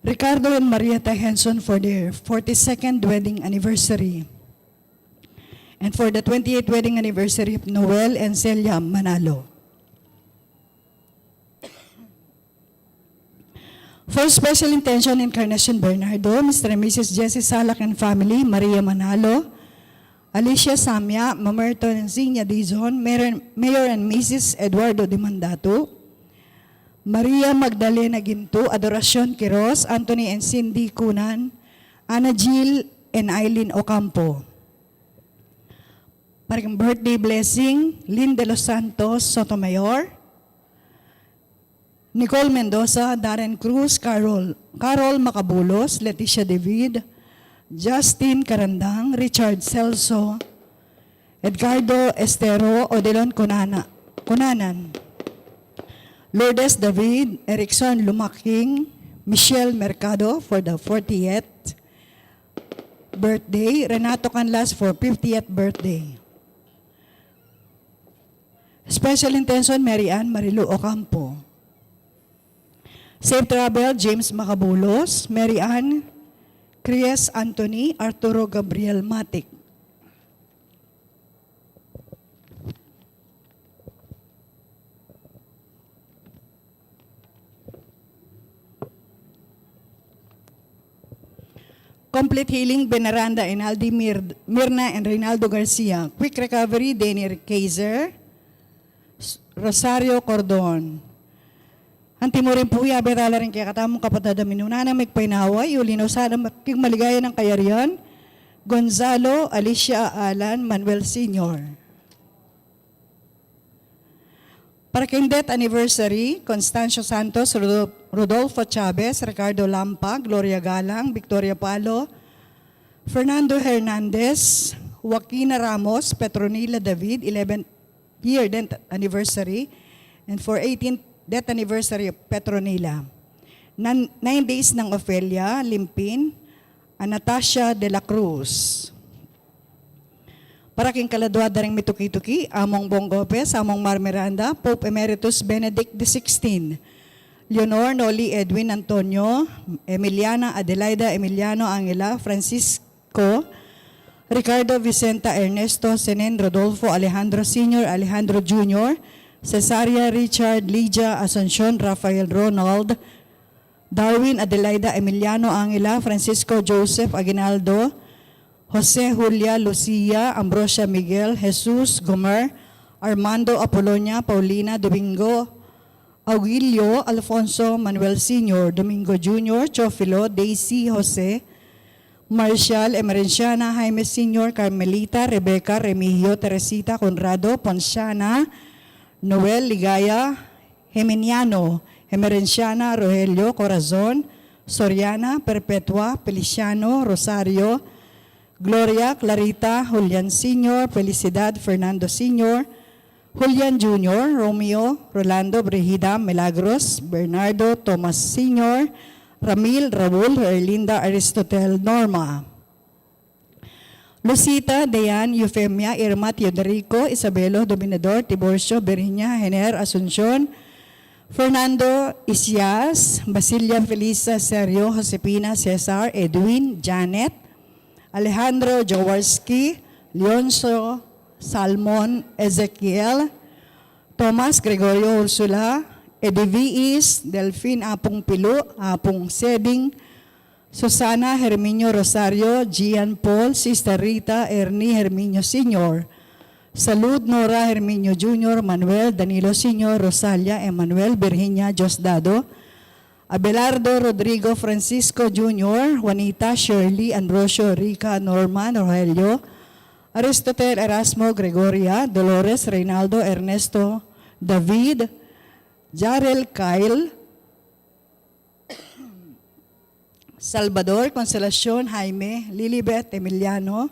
Ricardo and Marieta Henson for their forty-second wedding anniversary. And for the twenty-eighth wedding anniversary of Noel and Celia Manalo. For special intention, Encarnacion Bernardo, Mister and Missus Jessie Salak and family, Maria Manalo, Alicia Samia, Mamerto and Zinia Dizon, Mayor, Mayor and Missus Eduardo Dimandatu, Maria Magdalena Ginto, Adoracion Quiroz, Anthony and Cindy Cunan, Ana Jill and Eileen Ocampo. Para kang birthday blessing, Lynn De Los Santos Sotomayor, Nicole Mendoza, Darren Cruz, Carol, Carol Macabulos, Leticia David, Justin Carandang, Richard Celso, Edgardo Estero, Odilon Cunana, Cunanan, Lourdes David, Erickson Lumaking, Michelle Mercado for the fortieth birthday, Renato Canlas for fiftieth birthday. Special intention, Mary Ann Marilu Ocampo. Safe travel, James Macabulos, Mary Ann, Cries Anthony, Arturo Gabriel Matic. Complete healing, Veneranda Enaldi Mir-, Mirna and Reynaldo Garcia. Quick recovery, Denir Kaiser, S-, Rosario Cordon. Anti mu rin pu ya, betala rin kekatamung kapatad a minuna na, migpainawa, iulinaw sana ma-, king maligaya nang kayarian, Gonzalo Alicia Alan Manuel Senior. Para king death anniversary, Constancio Santos, Rodol-, Rodolfo Chavez, Ricardo Lampa, Gloria Galang, Victoria Palo, Fernando Hernandez, Joaquina Ramos, Petronila David, eleventh year death anniversary, and for eighteenth death anniversary of Petronila. Nan-, nine days nang Ofelia Limpin, Anastasia de la Cruz. Para king kaladua da ring mituki-tuki, Among Bong Gopez, Among Mar Miranda, Pope Emeritus Benedict the sixteenth, Leonor Noli Edwin Antonio, Emiliana Adelaida Emiliano Angela Francisco, Ricardo Vicenta Ernesto Senen Rodolfo Alejandro Senior, Alejandro Junior, Cesaria Richard Lydia Asuncion Rafael Ronald, Darwin Adelaida Emiliano Angela, Francisco Joseph Aguinaldo, Jose Julia Lucia, Ambrosia Miguel, Jesus Gomer, Armando Apolonia, Paulina Domingo, Aurelio, Alfonso Manuel Senior, Domingo Junior, Teofilo, Daisy, Jose, Marcial, Emerenciana, Jaime Senior, Carmelita, Rebecca, Remigio, Teresita, Conrado, Ponciana, Noel, Ligaya, Geminiano, Emerenciana, Rogelio, Corazon, Soriana, Perpetua, Feliciano, Rosario, Gloria, Clarita, Julian Senior, Felicidad, Fernando Senior, Julian Junior, Romeo, Rolando, Brigida, Milagros, Bernardo, Thomas Senior, Ramil, Raul, Erlinda, Aristotel, Norma. Lucita, Dayan, Eufemia, Irma, Teodorico, Isabelo, Dominador, Tiburcio, Virginia, Hener, Asuncion, Fernando, Isias, Basilia, Felisa, Sergio, Josefina, Cesar, Edwin, Janet, Alejandro, Jaworski, Leoncio, Salmon, Ezekiel, Thomas, Gregorio, Ursula, Ediviis, Delfin, Apung Pilu, Apung Seding, Susana, Herminio, Rosario, Gian, Paul, Sister Rita, Ernie, Herminio Senior, Salud, Nora, Herminio Junior, Manuel, Danilo Senior, Rosalia, Emmanuel, Virginia, Diosdado, Abelardo Rodrigo Francisco Junior, Juanita Shirley Ambrosio Rica Norman Rogelio, Aristotel Erasmo Gregoria Dolores Reynaldo Ernesto David, Jarel Kyle, Salvador Consolacion Jaime Lilibet Emiliano,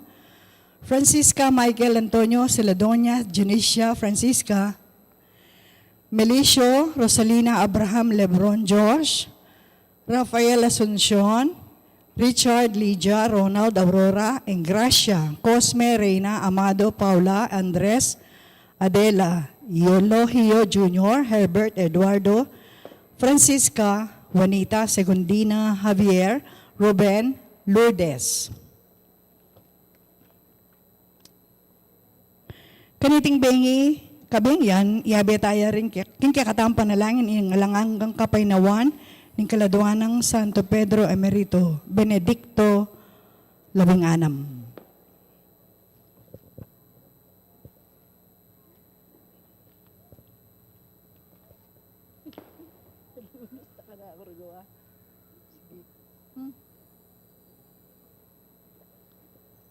Francisca Michael Antonio Celadonia Junicia Francisca, Melicio Rosalina Abraham Lebron George, Rafael Asuncion, Richard Lydia Ronald Aurora Engracia, Cosme Reina Amado Paula Andres Adela, Eulogio Junior Herbert Eduardo, Francisca Juanita Segundina Javier Ruben Lourdes. Kaniting bengi, kabengian, iyabe taya rin ke-, king kekatang panalangin ing alang anggang kapaynawan ning kaladua nang Santo Pedro Emerito, Benedicto labing anam.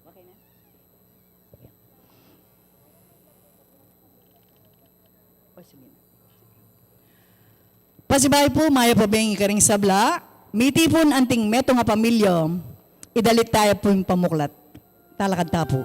Okay na? O, sige na. Pasibayu pu, mayap a bengi karing sabla, mitipun anting metung a pamilya, idalit taya pu ing pamuklat. Talakad ta pu.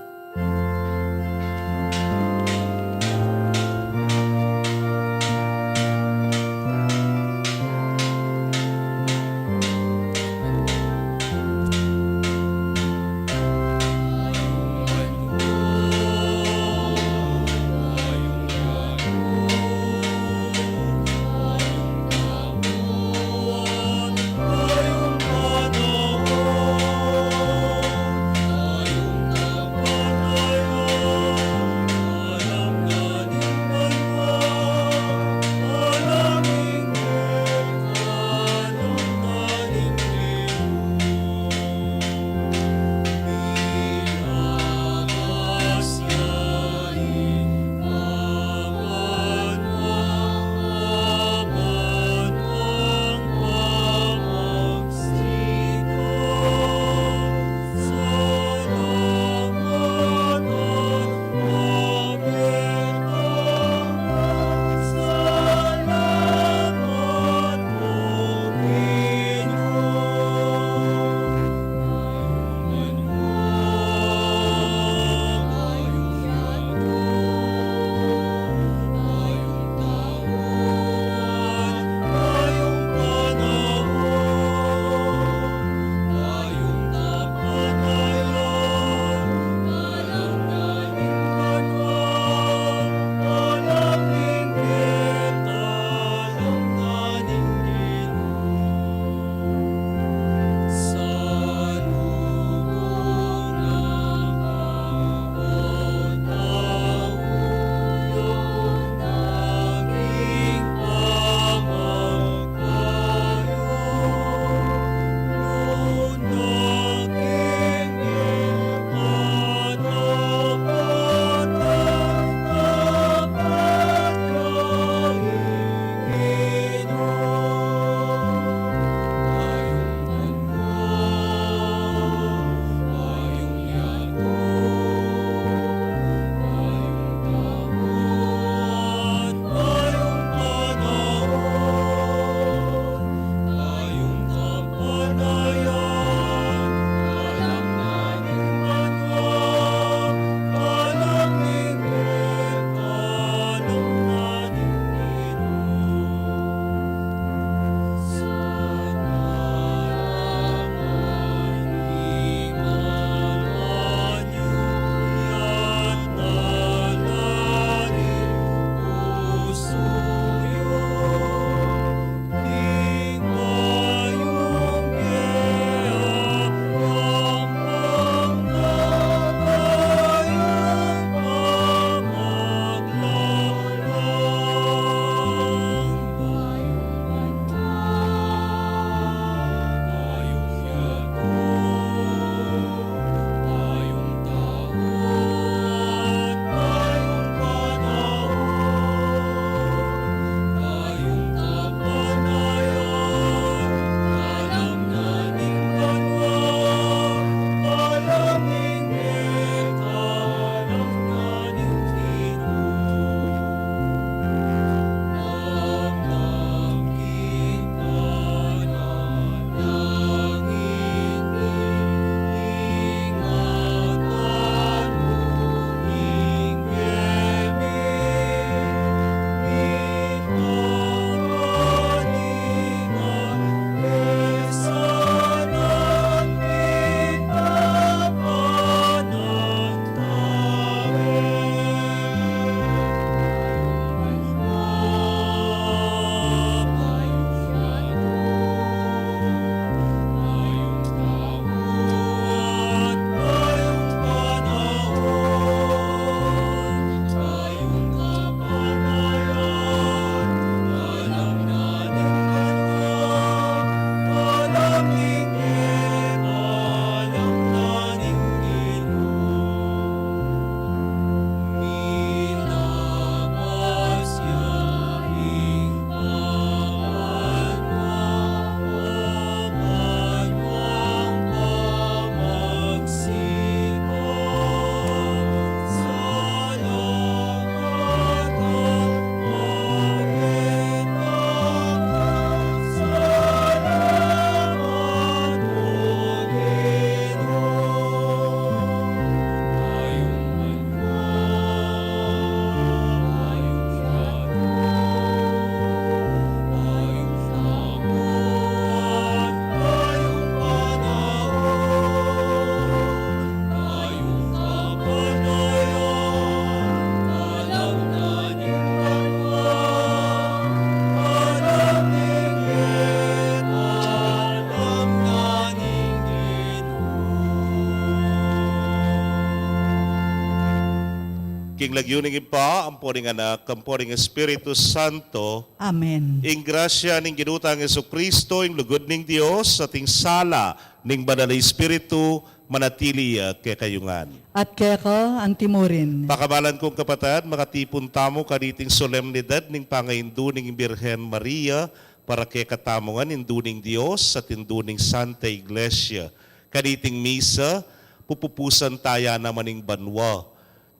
King lagyu ning Ibpa, ampo ning Anak, ampo ning Espiritu Santo. Amen. Ing grasya ning Ginu tang Jesucristo, ing lugud ning Dios, at ing sala ning Banal a Espiritu, manatili ya kekayu ngan. At keka antimurin. Pakamalan kung kapatad, makatipun tamu kaniting solemnidad ning pangaindu ning Birhen Maria, para kekatamu ngan indu ning Dios at indu ning Santa Iglesia. Kaniting misa, pupupusan taya naman ing banua.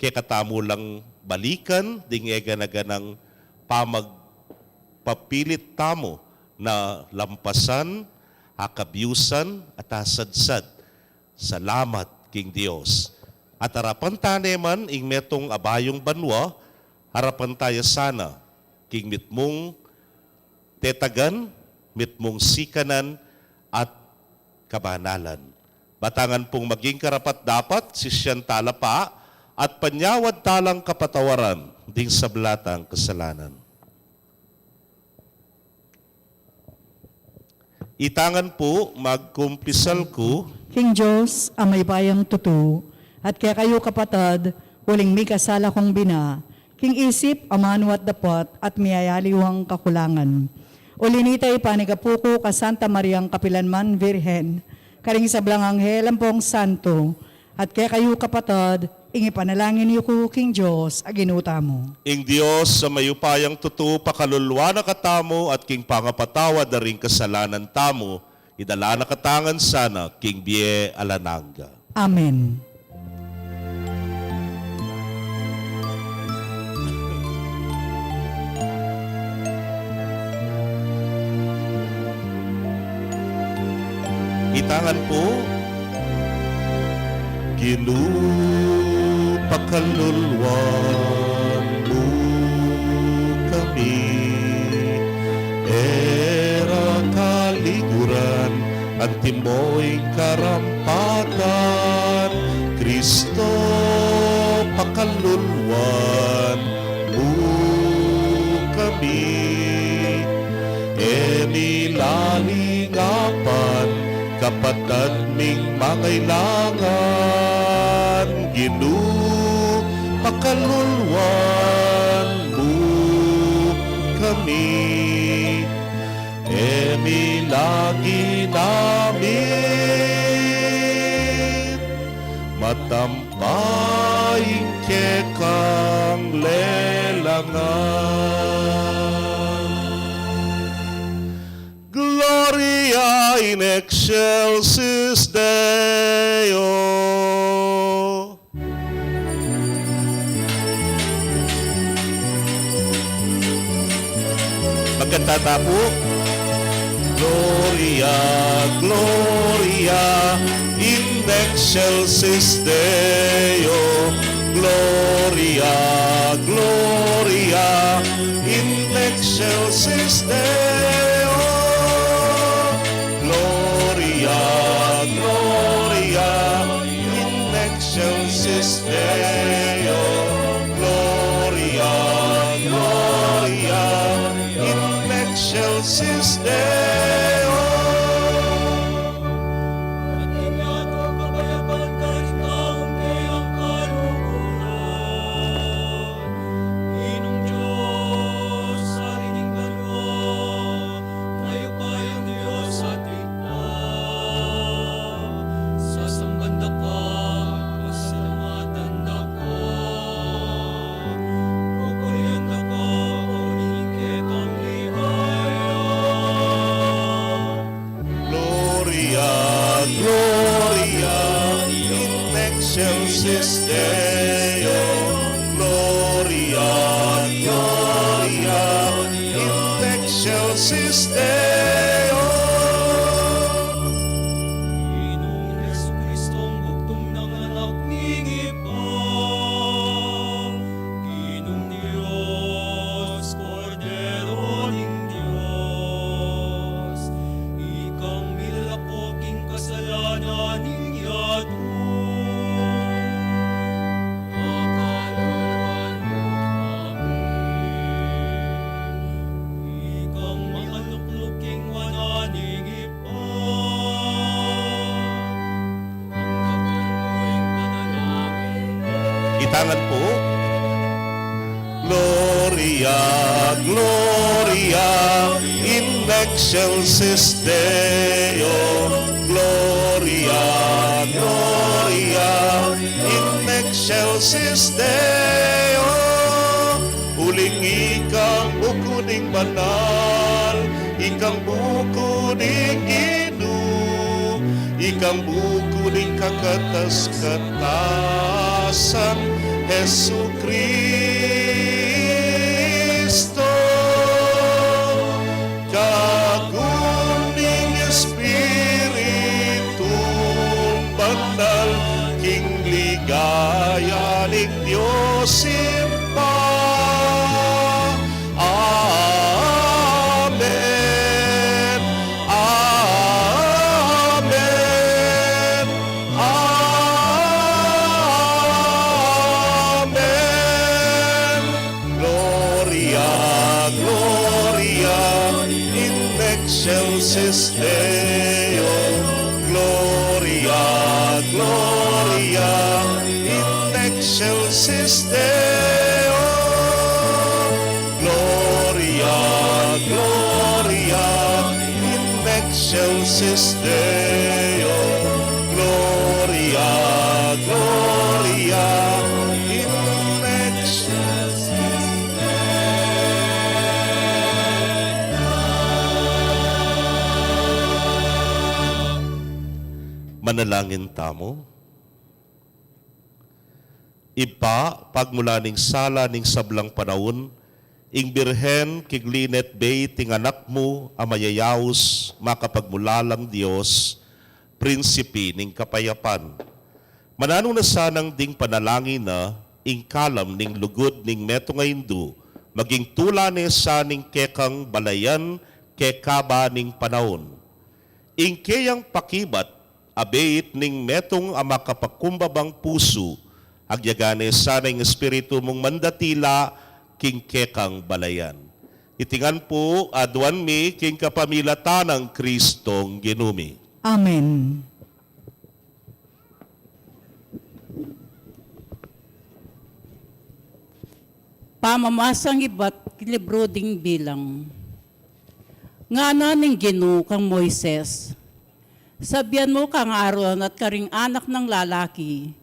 Kekatamu lang balikan ding egana-ganang pamagpapilit tamu na lampasan, akabyusan, at asadsad. Salamat king Dios. At arapan ta ne man ing metung a bayung banua, arapan taya sana king mitmung tetagan, mitmung sikanan, at kabanalan. Batangan pung maging karapat-dapat, sisian tala pa, at panyawad talang kapatawaran ding sabla tang kasalanan. Itangan pu, magkumpisal ku king Dios a mayupayang tutu, at kekayu kapatad, uling mikasala kung bina, king isip, amanu at dapat, at miyayaliwang kakulangan. Uli nita, ipanigapu ku kang Santa Mariang kapilanman Virgen, karing sablang anghel ampong santo, at kekayu kapatad, ing ipanalangin yu ku king Dios a Ginu tamu. Ing Dios a mayupayang tutu pakaluluan na katamu at king pangapatawad da ring kasalanan tamu, idala na katamu ngan sana king bie alang angga. Amen. Itangan pu, Ginu, pakaluluan mu kami, e ra kaliguran, antimo ing karampatan, Kristo, pakaluluan mu kami, e mi lalingapan, kapatad ming mangailangan, Ginu, pakaluluan mu kami. E mi lagi namit matampa ing kekang lelangan. Gloria in excelsis Deo. Magkanta ta pu. Gloria, Gloria in excelsis Deo. Gloria, Gloria in excelsis Deo. Gloria, Gloria in excelsis Deo. Gloria, Gloria in excelsis Deo. At inyatu kapayapan karing taung kayang kaluguran. Ginung Dios, Ari ning banua, mayupayang Dios at Ibpa, sasamban da ka, pasalamatan da ka, pupurian da ka, kaunini ing kekang ligaya. Gloria, Gloria in excelsis Deo. Gloria, Gloria in excelsis Deo. Ginung Jesucristo, bugtung nang Anak ning Ibpa. Ginung Dios, Kordero ning Dios, ikang milalako king kasalanan ning yatu. Pakaluluan mu kami. Ikang makalukluk king wanan ning Ibpa. Itangan pu. Gloria, Gloria in excelsis Deo. Gloria, Gloria in excelsis Deo. Uling ikang buku ning banal, ikang buku ning Ginu, ikang buku ning kakatas-katasan, Jesu Kristo, kagum ning Espiritu Banal, king ligaya ning Dios Ibpa. Amen. Amen. Amen. Gloria, Gloria in excelsis Deo. Gloria, Gloria in excelsis Deo. Gloria, Gloria in excelsis Deo. Gloria, Gloria in excelsis Deo. Manalangin tamu. Ibpa, pagmula ning sala ning sablang panaun, ing Birhen kigli ne at beit ing Anak mu a mayayaus, makapagmulalang Dios, Prinsipi ning Kapayapan. Mananu na sanang ding panalangin na ing kalam ning lugud ning metung a indu, maging tula ne sa ning kekang balayan kekaba ning panaun. Ing keyang pakibat, abeit ning metung a makapakumbabang pusu, agyaga ne sana ing Espiritu mung mandatila king kekang balayan. Iti ngan pu, aduan mi king kapamilatan nang Kristong Ginu mi. Amen. Pamamasang ibat king libru ding Bilang. Ngana ning Ginu kang Moises, sabian mu kang Aaron at karing anak nang lalaki,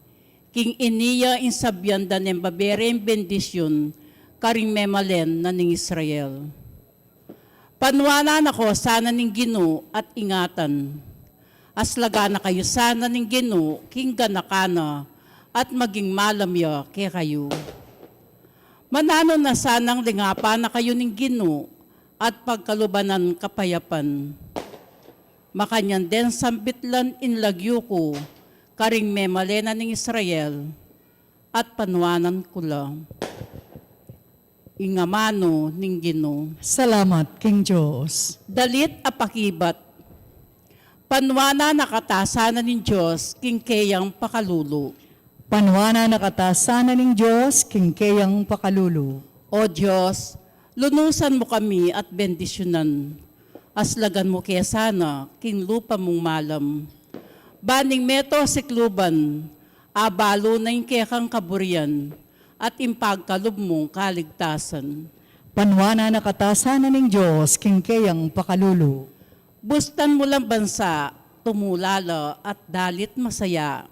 king ini ya ing sabian da neng babere ing bendisyun karing memalen na ning Israel. Panuanan na ko sana ning Ginu at ingatan. Aslagan na kayu sana ning Ginu king ganakan na at maging malam ya kekayu. Mananu na sanang lingapan na kayu ning Ginu at pagkaluban nang kapayapan. Makanyan deng sambitlan ing lagyu ku karing memalen na ning Israel at panuanan ku la. Ing amanu ning Ginu. Salamat king Dios. Dalit a pakibat. Panuanan na ka ta sana ning Dios king keyang pakalulu. Panuanan na ka ta sana ning Dios king keyang pakalulu. O Dios, lunusan mu kami at bendisyunan. Aslagan mu ke sana king lupa mung malam. Ban ing meto sikluban, abalu na ing kekang kaburian at ing pagkalub mung kaligtasan. Panuanan na ka ta sana ning Dios king keyang pakalulu. Bustan mu lang bansa, tumula la at dalit masaya.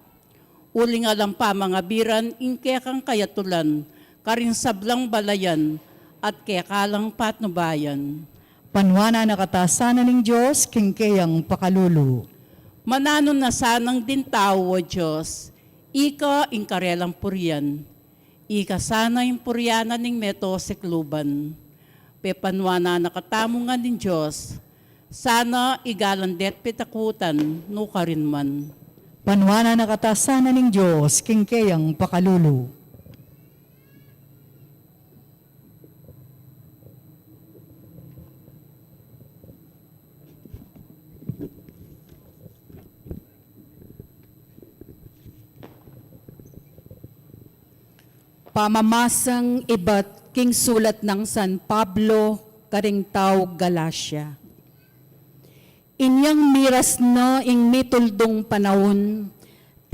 Uling alang pamangabiran ing kekang kayatulan karing sablang balayan at keka lang patnubayan. Panuanan na ka ta sana ning Dios king keyang pakalulu. Mananu na sanang ding tau, o Dios, ika ing karelang purian. Ika sana ing purian na ning meto sikluban. Pepanuanan na katamu ngan ning Dios, sana igalan de't pitakutan nukarin man. Panuanan na ka ta sana ning Dios king keyang pakalulu. Pamamasang ibat king sulat nang San Pablo karing tau Galacia. Inyang miras na ing mituldung panaun,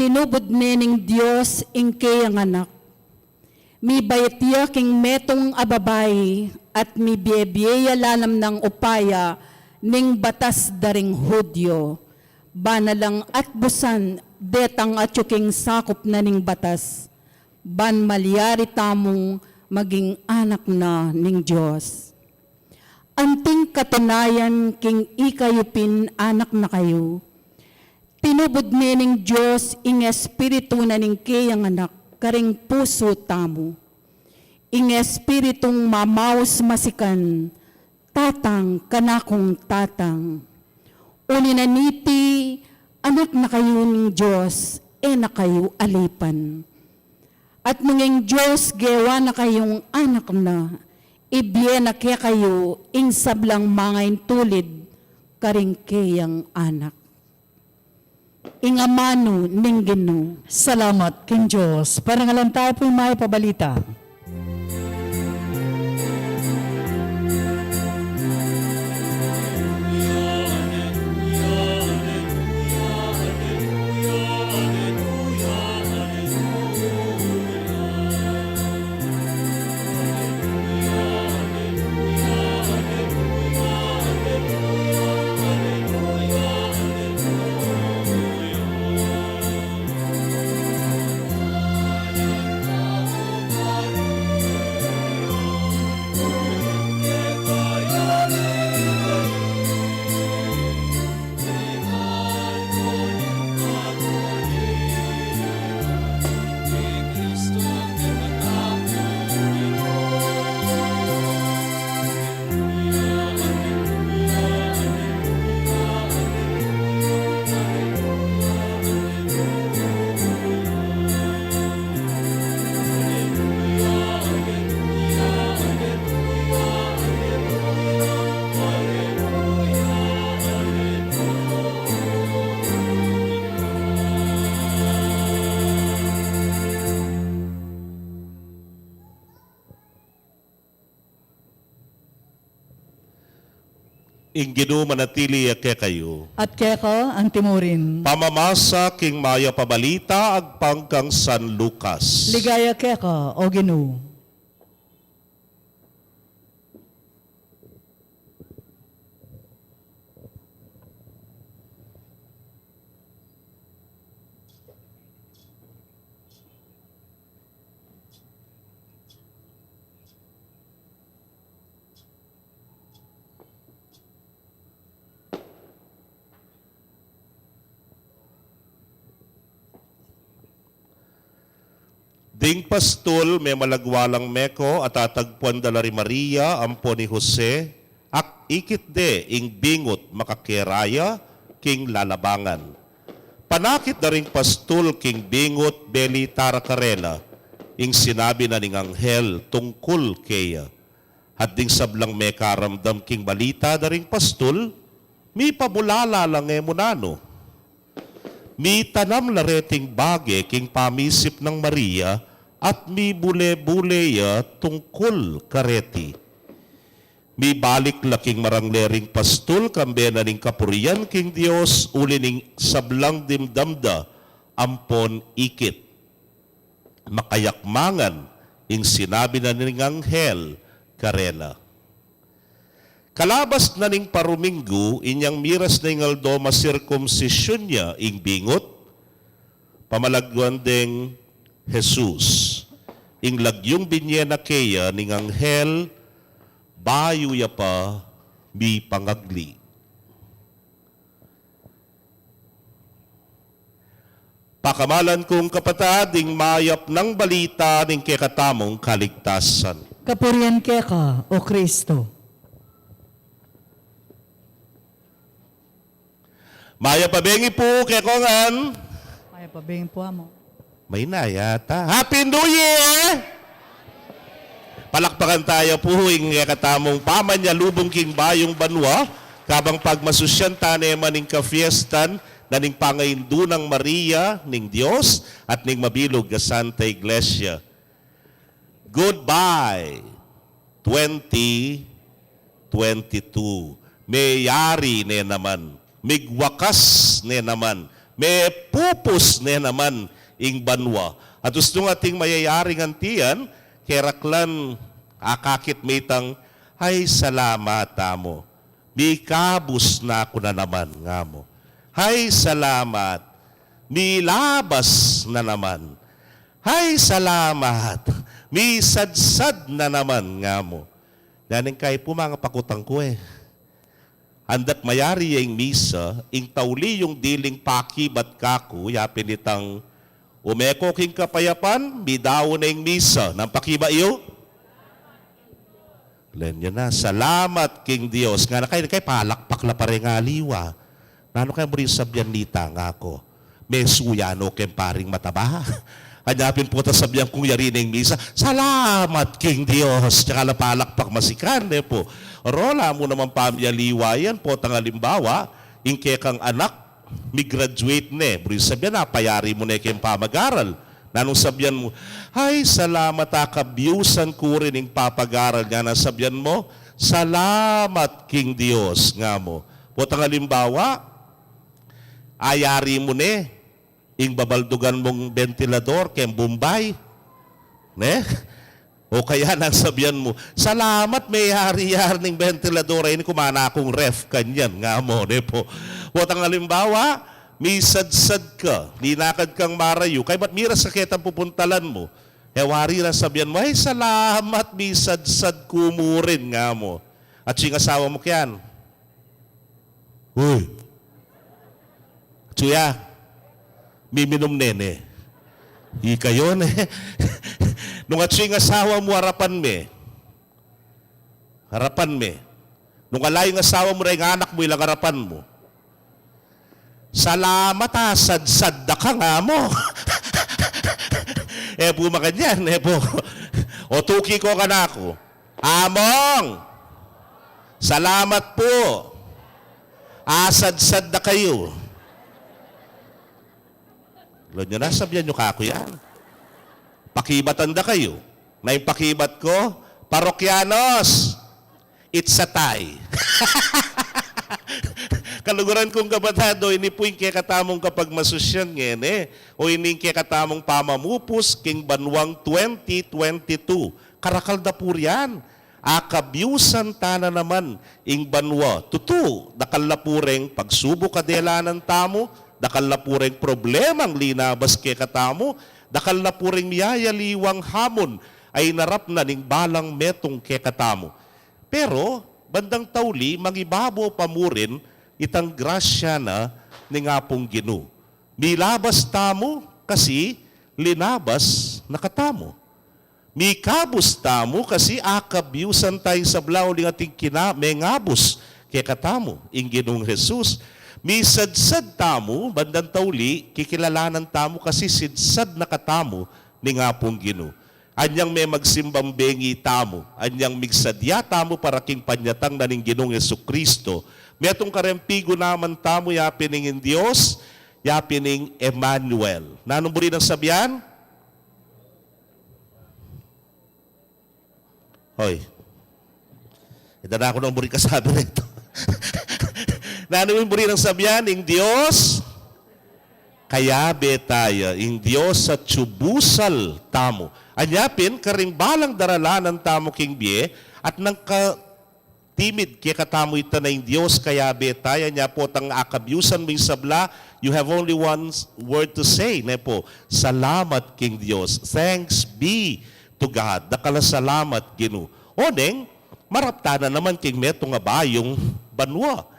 tinubud ne ning Dios ing keyang Anak. Mibait ya king metung a babai, at mibiebie ya lalam nang upaya ning batas da ring Judio. Ba na lang atbusan detang atyu king sakup na ning batas, ban malyari tamung maging anak na ning Dios. Anting katunayan king ikayu pin anak na kayu, tinubud ne ning Dios ing Espiritu na ning keyang Anak karing pusu tamu. Ing Espiritung mamaus masikan, Tatang, kanakung Tatang. Uli na niti, anak na kayu ning Dios, e na kayu alipan. At nung ing Dios gewa na kayung anak na, ibie na kekayu ing sablang mangaintulid karing keyang anak. Ing amanu ning Ginu. Salamat king Dios. Parangalan tayu pu ing mayap a balita. Ing Ginu manatili ya kekayu. At keka antimurin. Pamamasa king mayap a balita agpang kang San Lucas. Ligaya keka, O Ginu. Ding pastul memalagwa lang meko at atagpuan da la ri Maria ampon i Jose, ak ikit de ing bingut makakeraya king lalabangan. Panakit da ring pastul king bingut, belita ra karela ing sinabi na ning anghel tungkul keya. At ding sablang mekaramdam king balita da ring pastul, mipabulala la nge mu nanu. Mitanam la reting bage king pamisip nang Maria at mibule-bule ya tungkul kareti. Mibalik la king marangle ring pastul kambe na ning kapurian king Dios uli ning sablang dimdam da ampon ikit. Makayakmangan ing sinabi na ning anghel karela. Kalabas na ning paruminggu, inyang miras na ing aldo masirkumsisyun ya ing bingut, pamalagwan deng Jesus. Ing lagyung binye na keya ning anghel, bayu ya pa mipangagli. Pakamalan kung kapatad, ing mayap nang balita ning kekatamung kaligtasan. Kapurian keka, O Kristo. Mayap a bengi pu kekongan. Mayap a bengi pu, Among. Maina yata. Happy New Year! Palakpakan taya pu ing kekatamung pamanyalubung king bayung banua, kabang pagmasusyan tane man ing kafiestan na ning pangaindu nang Maria ning Dios at ning mabilug a Santa Iglesia. Goodbye, twenty twenty-two. Meyari ne naman, migwakas ne naman, mepupus ne naman ing banua. At ustung ating mayayari ngan tiyan, Keraklan, akakit me itang, "Ay, salamat," a mu. "Mikabus na ku na naman," nga mu. "Ay, salamat. Milabas na naman. Ay, salamat. Misadsad na naman," nga mu. Nanu ing kaipu, manga pakutang ku e. Andat mayari ya ing misa, ing tauli yung diling pakibat kaku, yapin itang, "Ume ko king kapayapan, midaun ne ing misa." Nanu ing pakibat yu? Len yu na, "Salamat king Dios." Ngana, kay, kay palakpak la pa reng aliwa. Nanu kaya buri sabyan nita? Nga ku, "Mesuya no keng paring mataba." Anya pin pu ta sabyan kung yari ne ing misa, "Salamat king Dios." Tsaka la palakpak masikan, ne pu. Rola mu naman pamialiwa yan, potang alimbawa, ing kekang anak, mi-graduate ne. Buri sabyan, apayari mu ne keng pamagaral. Nanung sabyan mu? "Ay, salamat, akabyusan ku rin ing papagaral." Ngana sabyan mu? "Salamat king Dios," nga mu. Potang alimbawa, ayari mu ne ing babaldugan mung bentilador keng Bombay. Ne? O kaya nang sabyan mu, "Salamat, meyari-yari ning bentilador a ini, kuman na kung ref," kanyan, nga mu, ne pu. Potang alimbawa, misadsad ka, linakad kang marayu, kaybat miras ka ketang pupuntalan mu. E wari nang sabyan mu, "Ay, salamat, misadsad ku mu rin," nga mu. At sing asawa mu, kyan, "Uy, atsu ya, miminum ne ne." Ika yu ne. Nung atsu ing asawa mu arapan me, arapan me. Nung ala ing asawa mu reng anak mu ilang arapan mu, "Salamat, asadsad da ka," nga mu. E pu makanyan, e pu. O tuki ko kanaku, "Among, salamat pu. Asadsad da kayu." Lon yu na, sabyan yu kaku yan. Pakibatan da kayu. Na ing pakibat ku, "Parokyanos, it's a tie." Kaluguran kung kapatad, o ini pu ing kekatamung kapagmasusyan ngeni, o ini ing kekatamung pamamupus king banuang twenty twenty-two. Karakal da pu rian. Akabyusan ta na naman ing banua. Tutu, dakal la pu reng pagsubuk a delanan tamu, dakal la pu reng problemang linabas kekatamu, dakal la pu reng miyayaliwang hamon a inarap na ning balang metung kekatamu. Pero bandang tauli, mangibabo pa mu rin itang grasya na ning Apung Ginu. Milabas tamu kasi linabas na katamu. Mikabus tamu kasi akabyusan ta ing sabla uling ating kina-, mengabus kekatamu, ing Ginung Jesus. Misadsad tamu, bandang tauli, kikilalanan tamu kasi sidsad na katamu ning Apung Ginu. Anyang memagsimbang bengi tamu, anyang migsadya tamu para king panyatang na ning Ginung Jesucristo, metung kareng pigunaman tamu, yapin ing Dios, yapin ing Emmanuel. Nanung buri nang sabian? Hoy. Ita na ku nang buri kasabi retu. Nanu ing buri nang sabian? Ing Dios kayabe ta ya, ing Dios atsu busal tamu. Anya pin, karing balang daralanan tamu king bie, at nang ka-, timid kekatamu ita na ing Dios kayabe ta ya, nya potang akabyusan mu ing sabla, you have only one s-, word to say, ne pu, "Salamat king Dios. Thanks be to God." Dakal a salamat, Ginu. Oneng, marap ta na naman king metung a bayung banua.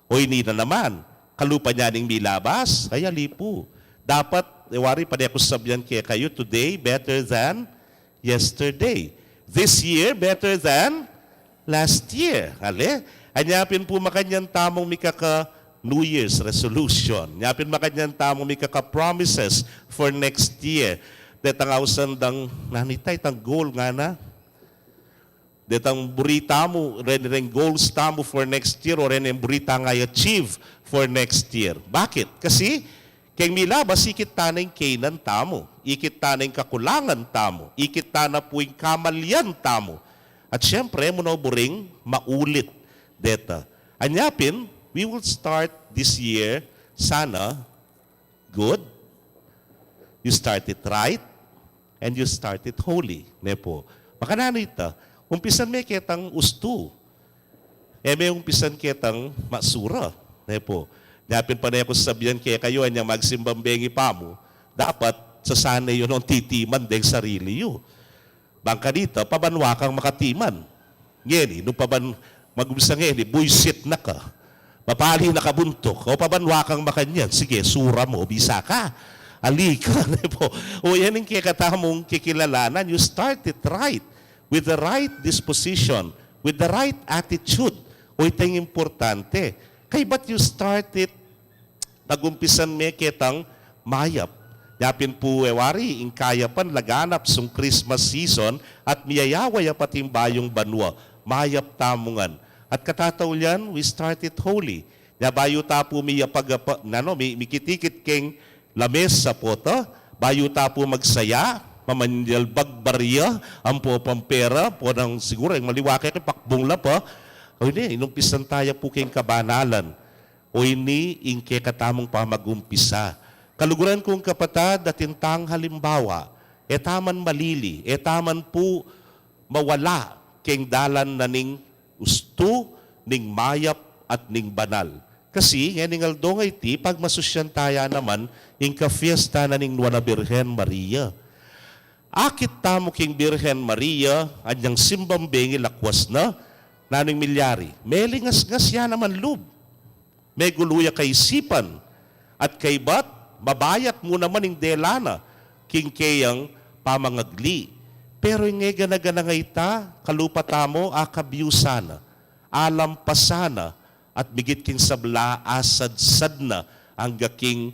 O ini na naman, kalupa nia ning milabas, ay ali pu. Dapat, e wari, pane ku sabian kekayu, today better than yesterday. This year better than last year. Ale? Anya pin pu makanyan tamung mikaka New Year's resolution. Anya pin makanyan tamung mikaka promises for next year. Detang ausan dang, nanu ita, itang goal ngana. Detang buri tamu, reni reng goals tamu for next year, o reni reng buri tang i-achieve for next year. Bakit? Kasi, keng milabas, ikit ta na ing kainan tamu, ikit ta na ing kakulangan tamu, ikit ta na pu ing kamalian tamu. At siyempre, e mu na buring maulit deta. Anya pin, we will start this year, sana, good. You start it right. And you start it holy, ne pu. Makananu ita? Umpisan me ketang ustu. E me umpisan ketang masura, ne pu. Nya pin pane ku sasabian kekayu, anyang magsimbang bengi pa mu, dapat sasane yu nung titiman deng sarili yu. Bang kanita, pabanwa kang makatiman. Ngeni, nung paban-, mag-umpisa ngeni, buisit na ka. Mapali na ka buntuk. O pabanwa kang makanyan. Sige, sura mu, bisa ka. Ali ka, ne pu. O yan ing kekatamung kikilalanan. You start it right. With the right disposition. With the right attitude. O ita ing importante. Kaybat you start it pag-umpisan me ketang mayap. Nya pin pu e wari, ing kayapan laganap sung Christmas season at miyayawa ya pating bayung banua. Mayap tamu ngan. At katataulian, we start it holy. Nya bayu ta pu miyapag-, apa-, nanu, mi-, mikitikit keng lamesa pu ta, bayu ta pu magsaya, mamanyalbag barya, ampo pampera, pu nang siguru, ing maliwa kaya pakbung la pa. O ini, inumpisan taya pu keng kabanalan. O ini ing kekatamung pamag-umpisa. Kaluguran kung kapatad, atin tang halimbawa, e ta man malili, e ta man pu mawala keng dalan na ning ustu, ning mayap, at ning banal. Kasi, ngening aldo ngeni, pagmasusyan taya naman ing kafiesta na ning Nuan a Birhen Maria. Akit tamu king Birhen Maria, anyang simbang bengi lakwas na, nanu ing milyari? Melingasngas ya naman lub. Megulu ya kaisipan, at kaybat, mabayat mu naman ing dela na, king keyang pamangagli. Pero ing e gana-gana nga ita, kalupa tamu, akabyusan na, alampasan na, at migit king sabla, asadsad na, angga king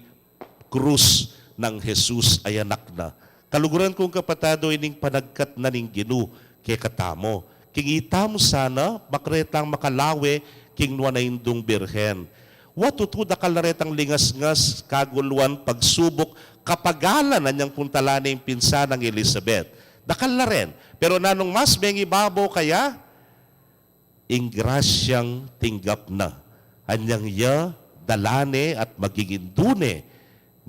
krus nang Jesus a Anak na. Kaluguran kung kapatad, o ining panagkat na ning Ginu kekatamu. King itamu sana, makretang makalawe king Nuan a Indung Birhen. Wa tutu dakal la retang lingasngas, kaguluan, pagsubuk, kapagalan anyang puntalan ne ing pinsan nang Elizabeth. Dakal la ren. Pero nanung mas mengibabaw kaya, ing grasyang tinggap na, anyang ya dalan ne at maging indu ne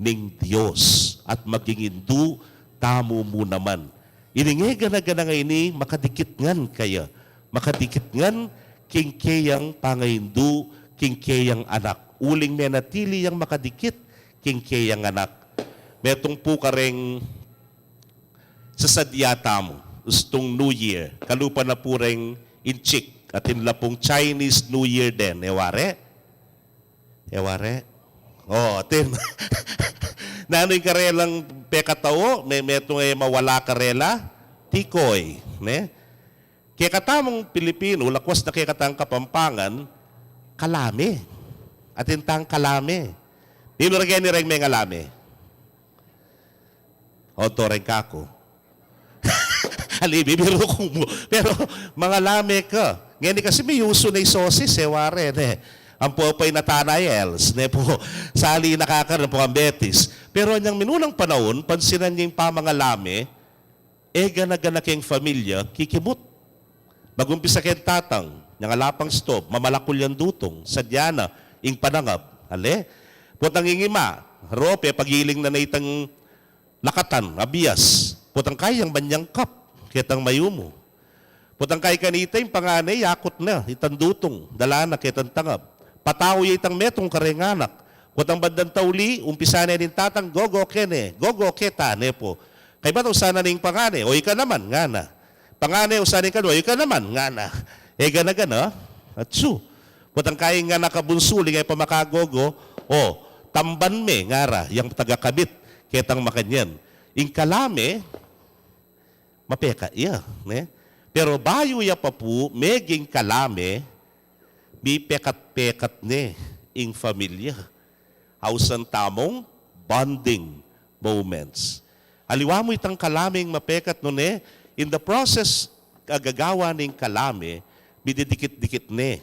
ning Dios at maging indu tamu mu naman. Ining e gana-gana ngeni, makadikit ngan kaya, makadikit ngan king keyang pangaindu, king keyang anak. Uling menatili yang makadikit king keyang anak. Metung pu kareng sasadya tamu, ustung New Year, kalupa na pu reng inchik, atin la pung Chinese New Year den, e ware? E ware? O, atin. Nanu ing karelang pekatau, me-, metung e mawala karela, tikoy, ne? Kekatamung Pilipinu, lakwas na kekatang Kapampangan, kalame. Atin tang kalame. Ninu reng ngeni reng mengalame? O, toreng kaku. Ali, bibiru ku mu. Pero, mangalame ka. Ngeni kasi miyusu na ing sosis, e ware, ne? Ampo pa ing natanaels, ne pu. Sali na kakarin, ampo ang Betis. Pero anyang minunang panaun, pansinan ye ing pamangalame, e gana-gana keng familia, kikimut. Mag-umpisa keng tatang, nyang ala pang stove, mamalakul yang dutung, sadya na, ing panangab, ale? Potang ing ima, rope, pagiling na na itang lakatan, abias. Potang kayang manyangkap, ketang mayumu. Potang kay kanita ing pangane, yakut na, itang dutung, dala na, ketang tangab. Patau ya itang metung kareng anak. Potang bandang tauli, umpisa ne ning tatang, gogo ke ne, gogo ke ta, ne pu. Kaybat usan na ning pangane, o ika naman, ngana. Pangane, usan ning kadua, ika naman, ngana. E gana-gana, atsu. Potang kayang anak a bunsu, uling e pa makagogo, o, tamban me, ngara, yang tagakabit, ketang makanyan. Ing kalame, mapekat ya, ne? Pero bayu ya pa pu, meging kalame, mipekat-pekat ne ing familia. Ausan tamung bonding moments. Aliwa mu itang kalameng mapekat nune, in the process, kagagawa ning kalame, mididikit-dikit ne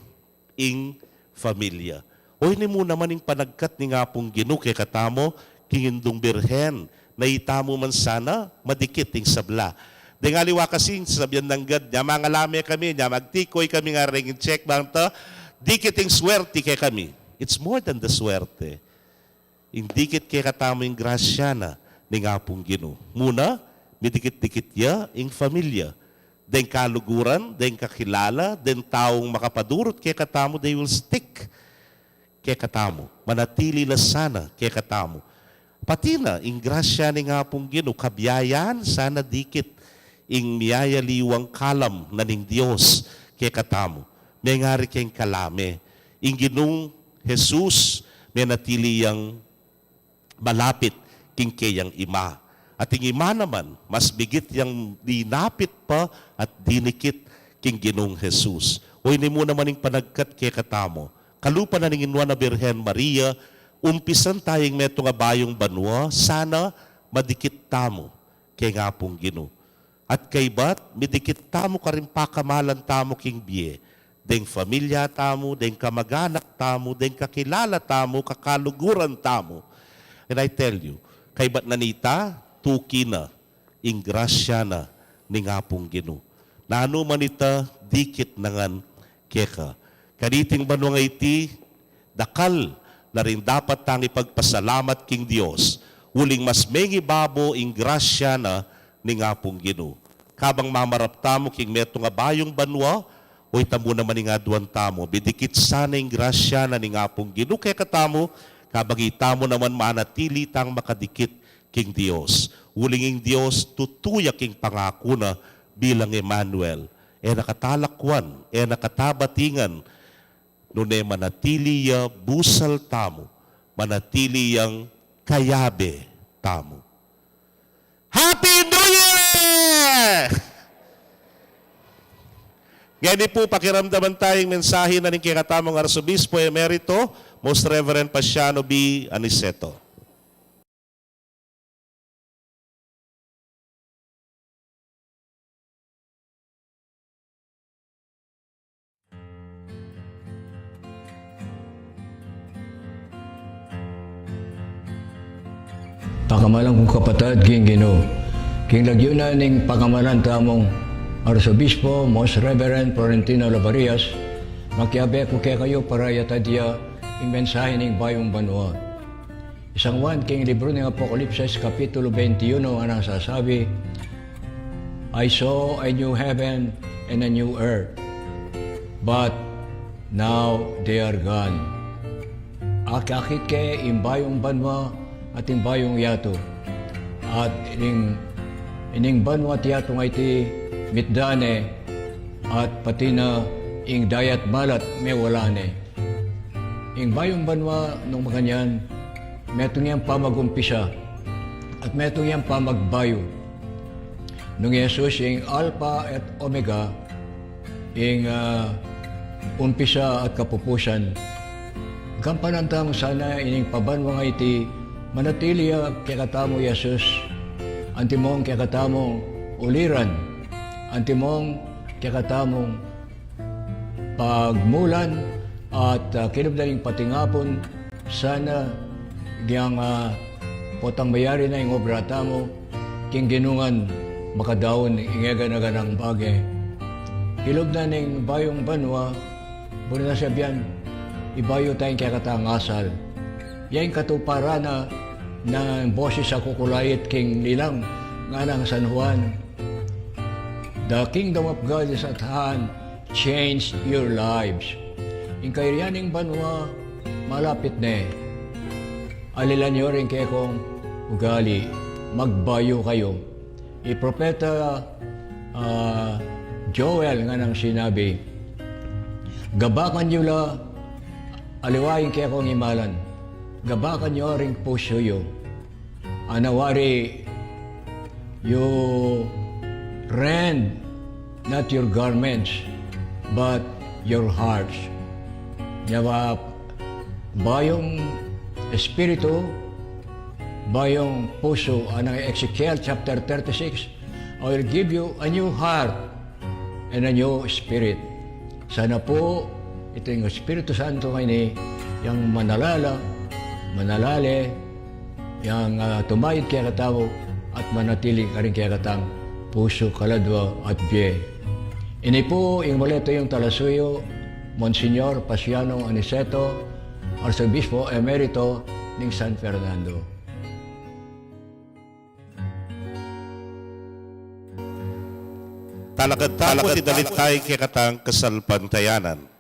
ing familia. O ini mu naman ing panagkat ning Apung Ginu kekatamu, king Indung Birhen, na itamu man sana madikit ing sabla. Deng aliwa kasi, sabian nang gad, nya mangalame kami, nya magtikoy kami, nga reng inchik banta, dikit ing swerte kekami. It's more than the swerte. Ing dikit kekatamu ing grasya na ning Apung Ginu. Muna, Midikit-dikit ya ing familia. Deng kaluguran, deng kakilala, deng taung makapadurut kekatamu, they will stick kekatamu. Manatili la sana kekatamu. Pati na ing grasya ning Apung Ginu, kabiayan sana dikit ing miyayaliwang kalam na ning Dios kekatamu. Mengari keng kalame, ing Ginung Jesus menatili yang malapit king keyang Ima. At ing Ima naman, mas bigit yang dinapit pa at dinikit king Ginung Jesus. O ini mu naman ing panagkat kekatamu. Kalupa na ning Nuan a Birhen Maria, umpisan taya ing metung a bayung banua, sana madikit tamu keng Apung Ginu. At kaybat, midikit tamu karing pakamalan tamu king bie, deng familia tamu, deng kamaganak tamu, deng kakilala tamu, kakaluguran tamu. And I tell you, kaybat na nita, tuki na ing grasya na ning Apung Ginu. Nanu man ita, dikit na ngan keka. Kaniting banua a iti, dakal na ring dapat tang ipagpasalamat king Dios, uling mas mengibabo ing grasya na ning Apung Ginu. Kabang mamarap tamu king metung a bayung banua, o ita mu naman ing aduan tamu, midikit sana ing grasya na ning Apung Ginu kekatamu, kabang itamu naman manatili tang makadikit king Dios. Uling ing Dios tutu ya king pangaku na bilang Emmanuel. E na kata lakwan, e na kata batingan, nune manatili ya busal tamu, manatili yang kayabe tamu. Happy New Year! Ngeni pu, pakiramdaman taya ing mensahe na ning kekatamung Arsobispo Emerito, Most Reverend Paciano B. Aniceto. Pakamalan kung kapatad king Ginu, king lagyu na ning pakamalan tamung Arsobispo Most Reverend Florentino Labarias, makiabe ku kekayu para yatad ya ing mensahe ning bayung banua. Isang Juan king libru ning Apokalipsis, Kapitulo twenty-one, anang sasabi, "I saw a new heaven and a new earth, but now they are gone." Akakit ke ing bayung banua at ing bayung yatu. At ining, ining banua at yatu a iti mitda ne, at pati na ing dayat balat mewala ne. Ing bayung banua nung makanyan, metung yang pamagumpisa at metung yang pamagbayu. Nung i Jesus ing Alpha at Omega, ing, ah, umpisa at kapupusan. Gampanan tamu sana ining pabanua a iti, manatili ya kekatamu i Jesus, antimong kekatamung uliran, antimong kekatamung pagmulan at, ah, kilub na ning patingapun, sana yang, ah, potang mayari na ing obra tamu, king Ginu ngan makadaun ing egana-ganang bage. Kilub na ning bayung banua, buri na sabian, ibayu taya ing kekatang asal. Ya ing katuparan na, na boses a kukulait king lilang, nganang San Juan. The kingdom of God is at hand. Change your lives. Ing kayarian ning banua malapit ne. Alilan yu ring kekong ugali. Magbayu kayu. I propeta, ah, Joel nganang sinabi, "Gabakan yu la, aliwa ing kekong imalan. Gabakan yu ring pusu yu." Anawari, you rend not your garments, but your hearts. Nya ba, bayung espiritu, bayung pusu, anang Ezekiel chapter thirty-six, "I will give you a new heart and a new spirit." Sana pu, iting Espiritu Santo ngeni, yang manalala, manalale, yang, ah, tumayud kekatamu at manatili karing kekatang pusu, kaladua at bie. Ini pu ing muli tayung talasuyu, Monsignor Paciano Aniceto, Arsobispo Emerito ning San Fernando. Talakad tamu at idalita ing kekatang kasalpantayanan.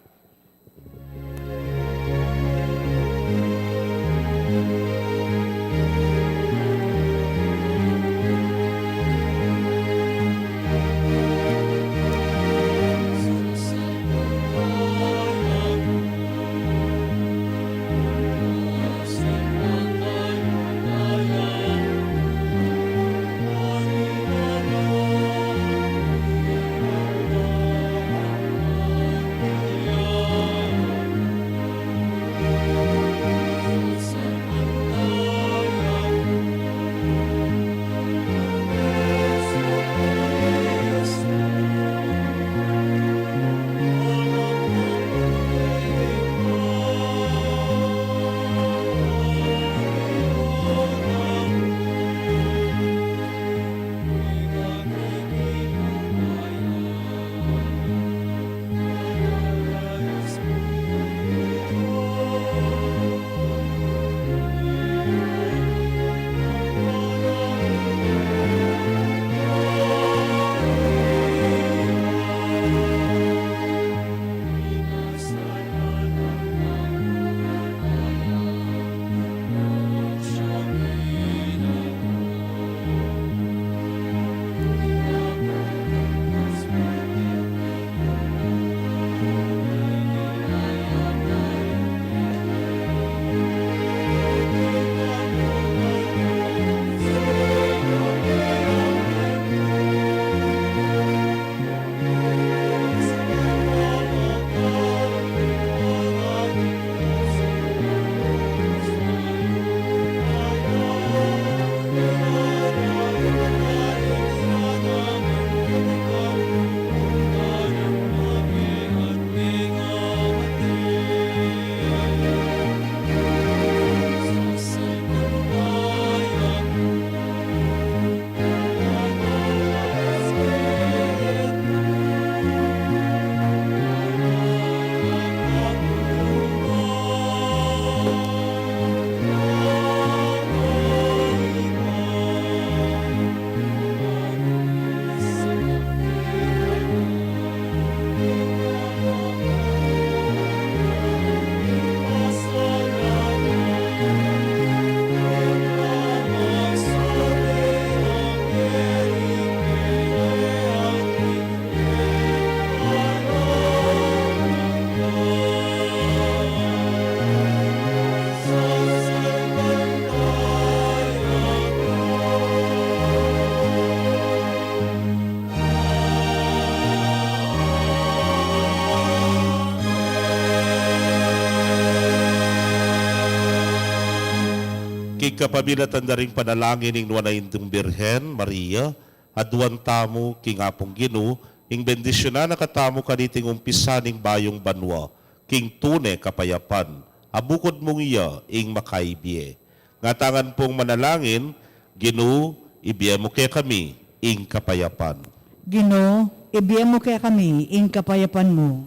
King kapamilatan da ring panalangin ning Nuan a Indung Birhen Maria, aduan tamu king Apung Ginu, ing bendisyunan na katamu kaniting umpisa ning bayung banua, king tune kapayapan, a bukud mung iya ing makaibie. Ngatamu pung manalangin, Ginu, ibie mu kekami ing kapayapan. Ginu, ibie mu kekami ing kapayapan mu.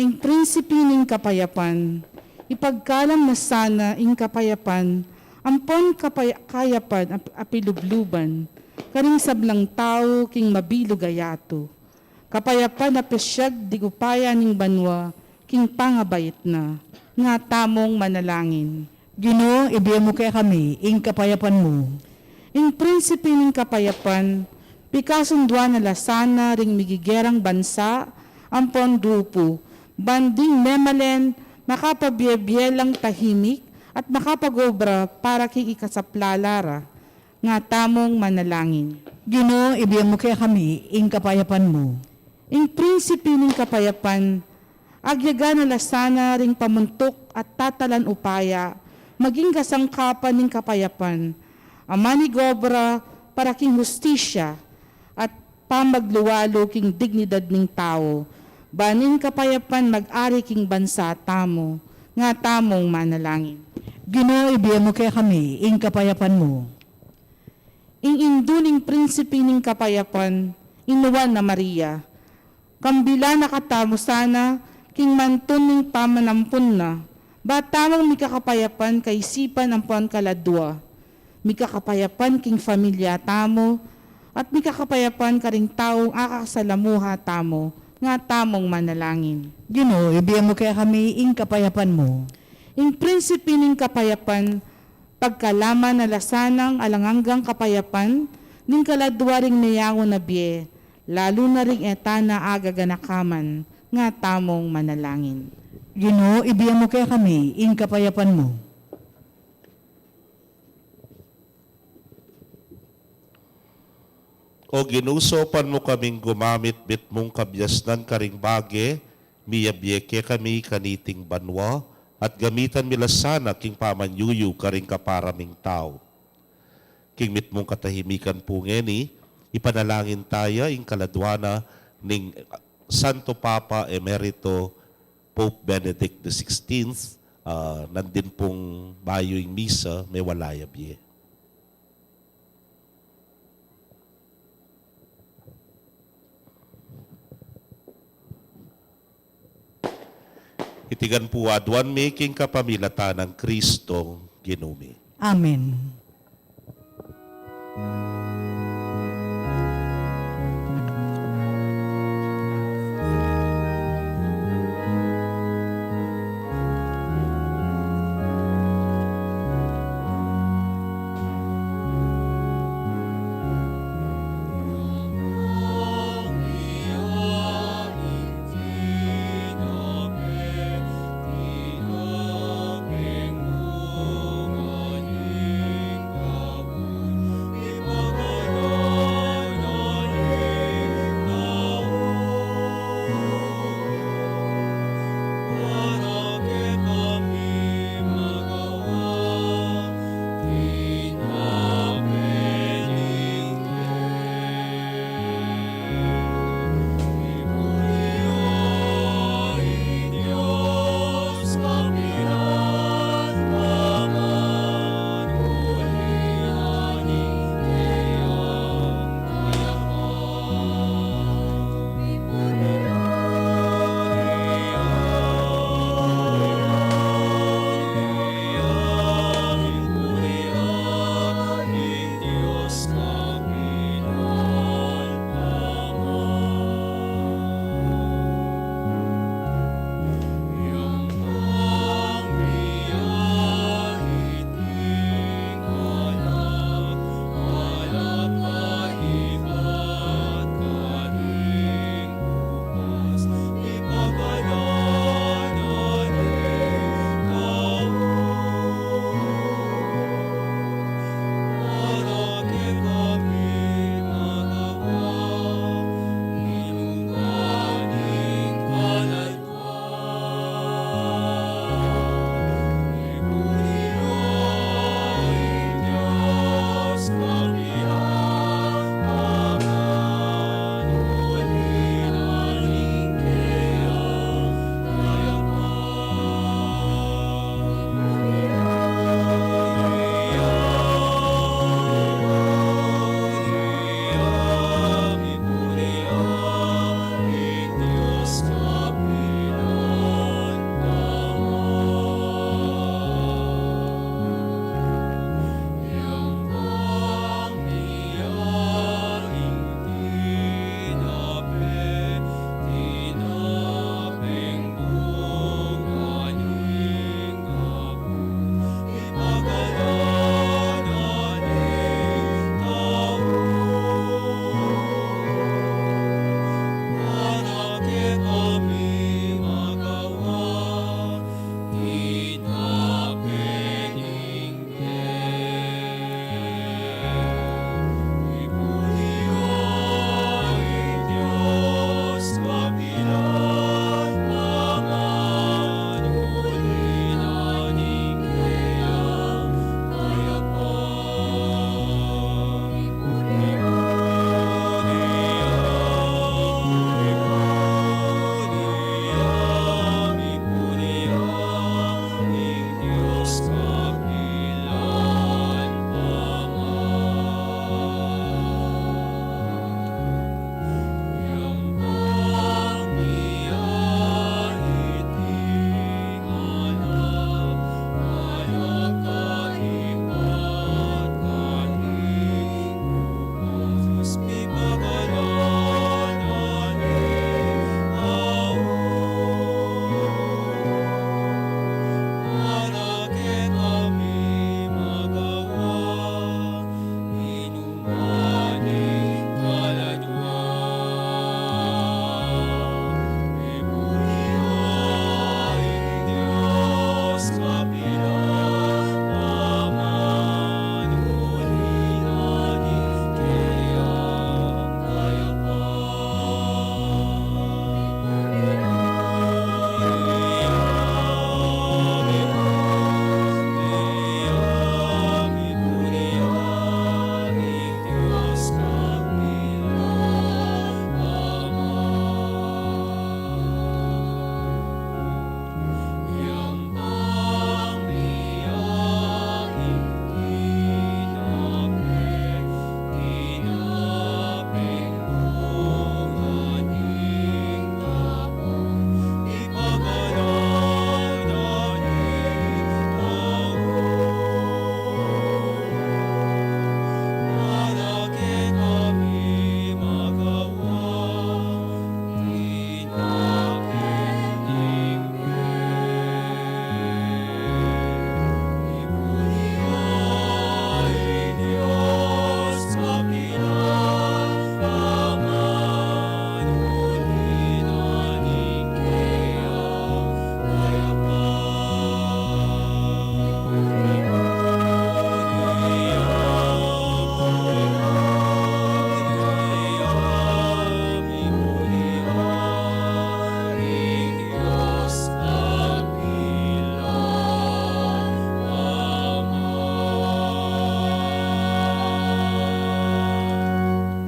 Ing Prinsipe ning Kapayapan, ipagkalam na sana ing kapayapan, ampon kapaya-, kayapan ap-, apilubluban, karing sablang tau king mabilug a yatu. Kapayapan a pisyag ding upaya ning banua, king pangabait na. Ngatamu pung manalangin. Ginu, ibie mu kekami ing kapayapan mu. Ing Prinsipe ning Kapayapan, pikasunduan na la sana ring migigerang bansa ampon grupu, ban ding memalen makapabie-bie lang tahimik at makapag-obra para king ikasaplala ra. Ngatamu pung manalangin. Ginu, ibie mu kekami ing kapayapan mu. Ing Prinsipe ning Kapayapan, agyagan na la sana ring pamuntuk at tatalan upaya, maging kasangkapan ning kapayapan, a manigobra para king hustisya at pamagluwalu king dignidad ning tau, ban ing kapayapan mag-ari king bansa tamu. Ngatamu pung manalangin. Ginu, ibie mu kekami ing kapayapan mu. Ing Indu ning Prinsipe ning Kapayapan, i Nuan a Maria, kambilan na katamu sana king mantun ning pamanampun na, ba tamung mikakapayapan kaisipan ampon kaladua, mikakapayapan king familia tamu, at mika kapayapan karing taung akasalamuha tamu, nga tamung manalangin. Ginu, ibie mu kekami ing kapayapan mu. Ing prinsipi ning kapayapan, pagkalaman na la sanang alang anggang kapayapan ning kaladua ring meyangu na bie, lalu na ring e ta na agaganakaman, nga tamung manalangin. Ginu, ibie mu kekami ing kapayapan mu. O Ginu, saupan mu kaming gumamit mitmung kabiasnan karing bage miyabie kekami kaniting banua, at gamitan mi la sana king pamanyuyug karing kapara ming tau. King mitmung katahimikan pu ngeni, ipanalangin taya ing kaladua na ning Santo Papa Emerito Pope Benedict the sixteenth, ah, nandin pung bayu ing misa, mewala ya bie. Iti ngan pu aduan mi king kapamilatan nang Kristong Ginu mi. Amen.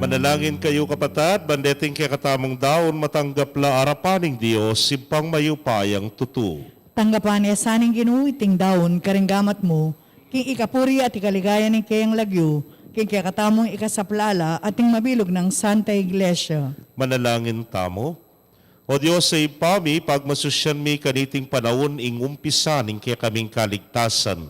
Manalangin kayu, kapatad, ban deting kekatamung daun matanggap la arapan ning Dios, Ibpang mayupayang tutu. Tanggapan na sa ning Ginu iting daun karing gamat mu, king ikapuri at ikaligaya ning keyang lagyu, king kekatamung ikasaplala at ning mabilug nang Santa Iglesia. Manalangin tamu. O Dios a Ibpa mi, pagmasusyan mi kaniting panaun ing umpisa ning kekaming kaligtasan.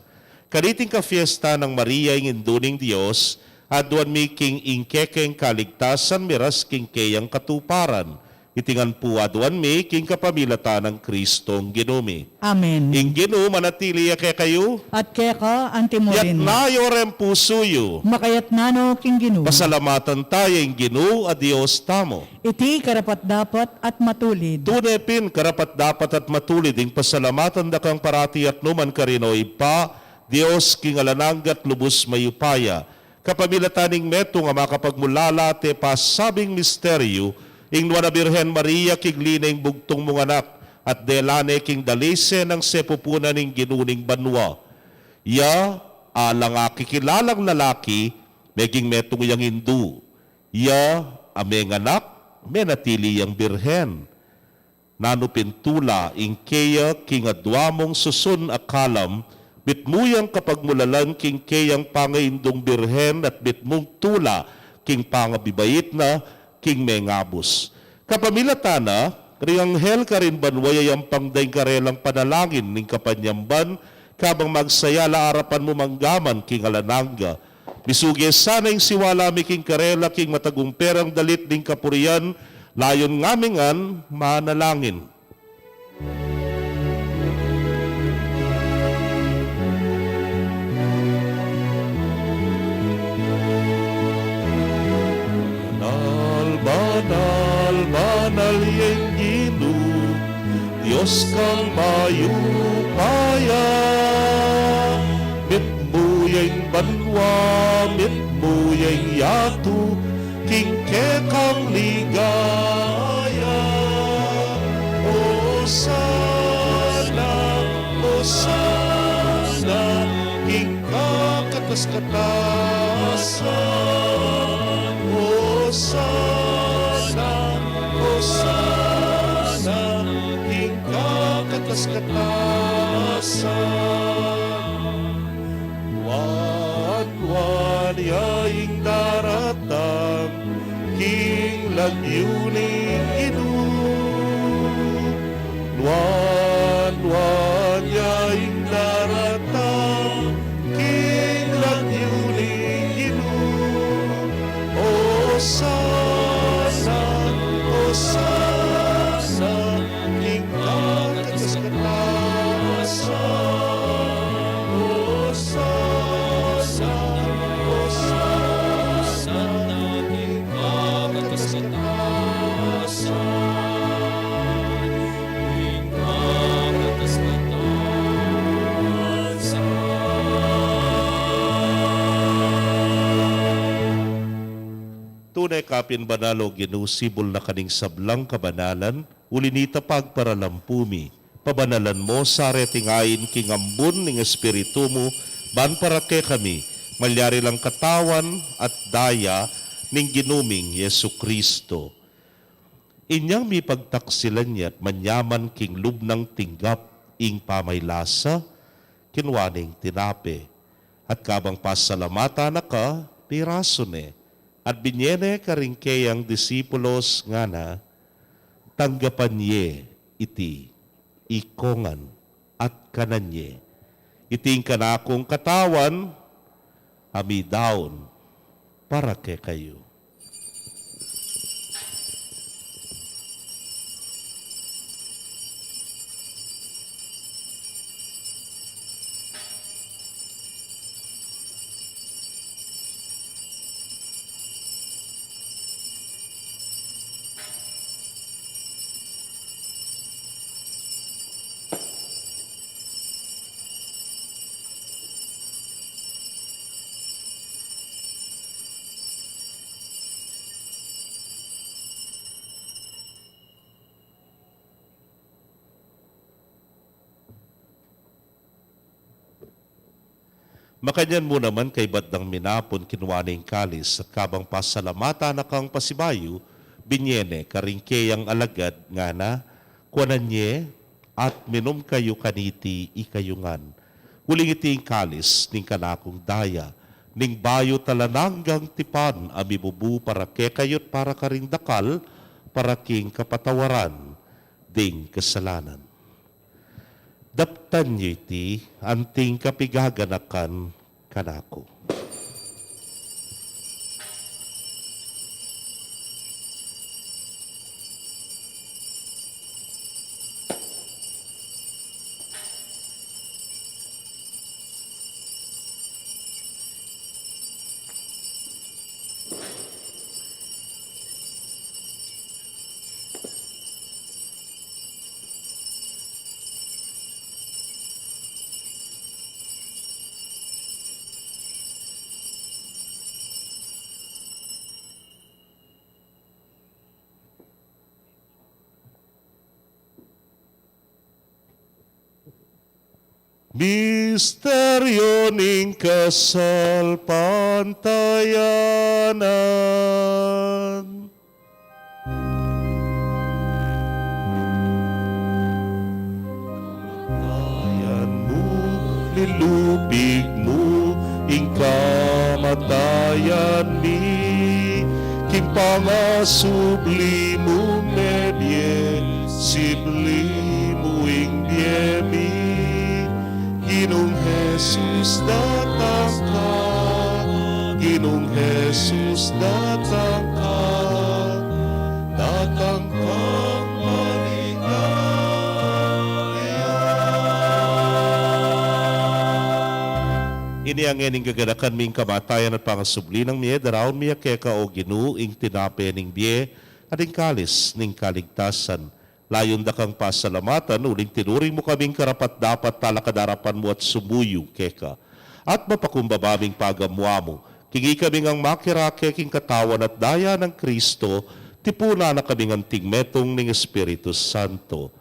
Kaniting kafiesta nang Maria ing Indu ning Dios, aduan mi king ing kekeng kaligtasan miras king keyang katuparan. Iti ngan pu aduan mi king kapamilatan nang Kristong Ginu mi. Amen. Ing Ginu manatili ya kekayu. At keka antimurin. Iyatas yu reng pusu yu. Makayatas no king Ginu. Pasalamatan taya ing Ginu a Dios tamu. Iti karapat-dapat at matulid. Tune pin karapat-dapat at matulid ing pasalamatan da kang parati at nukarin man, O Ibpa, Dios king alang angga at lubus mayupaya. Kapamilatan ning metung a makapagmulala at e pasabing misteryu, ing Nuan a Birhen Maria kigli ne ing bugtung mung anak, at dela ne king dalise nang sepupunan ning Ginu ning banua. Ya, alang akikilalang lalaki, meging metung yang indu. Ya, a menganak, menatili yang birhen. Nanu pin tula ing keya king adua mung susun a kalam, mitmu yang kapagmulalan king keyang pangaindung birhen at mitmung tula king pangabibait na king mengabus. Kapamilatan na, ring anghel karin banua yayampang da ing karelang panalangin ning kapanyamban, kabang magsaya la arapan mu manggaman king alang angga. Misuge sana ing siwala mi king karela king matagumperang dalit ning kapurian, layun ngami ngan manalangin. Banal, banal, banal yang Ginu, Dios kang mayupaya, mitmu yang banua, mitmu yang yatu, king kekang ligaya. Osana, Osana, king kakatas-katasan. Osana, Osana, king kakatas-katasan. Nuan-nuan ya ing daratang king lagyu ning Ginu. Nuan-nuan ya ing daratang king lagyu ning Ginu. Osana, Osana, king kakatas-katasan. Osana, Osana, king kakatas-katasan. King kakatas-katasan. Tune ka pin banal, O Ginu, sibul na ka ning sablang kabanalan, uli na nita pagparalampu mi. Pabanalan mu sa reting ain king ambun ning Espiritu mu, ban para kekami malyari lang katawan at daya ning Ginu ming Jesucristo. Inyang mipagtaksilan ya at manyaman king lub nang tinggap ing pamaylasa, kinua ne ing tinape, at kabang pasalamatan na ka, pirasu ne, at binye ne karing keyang disipulos, ngana: Tanggapan ye iti ikongan at kanan ye. Iti ing kanakung katawan a midaun para kekayu. Makanyan mu naman kaybat dang minapun, kinua ne ing kalis, at kabang pasalamatan na kang pasibayu, binye ne karing keyang alagad, ngana, kuanan ye, at minum kayu kaniti ikayu ngan. Uling iti ing kalis ning kanakung daya, ning bayu't alang anggang tipan, a mibubu para kekayu't para karing dakal, para king kapatawaran ding kasalanan. Daptan yu iti anting kapigaganakan kanaku. Misteryo ning kasalpantayanan. Kamatayan mu, linupig mu ing kamatayan mi, king pangasubli mung mebie, sibli mu ing bie mi. Ginung Jesus, datang ka. Ginung Jesus, datang ka. Datang kang maligaya. Inya ngeni ing gaganakan mi ing kamatayan at pangasubli nang mie, daraun mi keka, o Ginu, ing tinape ning bie at ing kalis ning kaligtasan. Layun da kang pasalamatan, uling tinuring mu kaming karapat-dapat talakad king arapan mu at sumuyu keka. At mapakumbaba ming pagamuan mu, king ikami ngang makirake king katawan at daya nang Kristo, tipunan na kaming anting metung ning Espiritu Santo.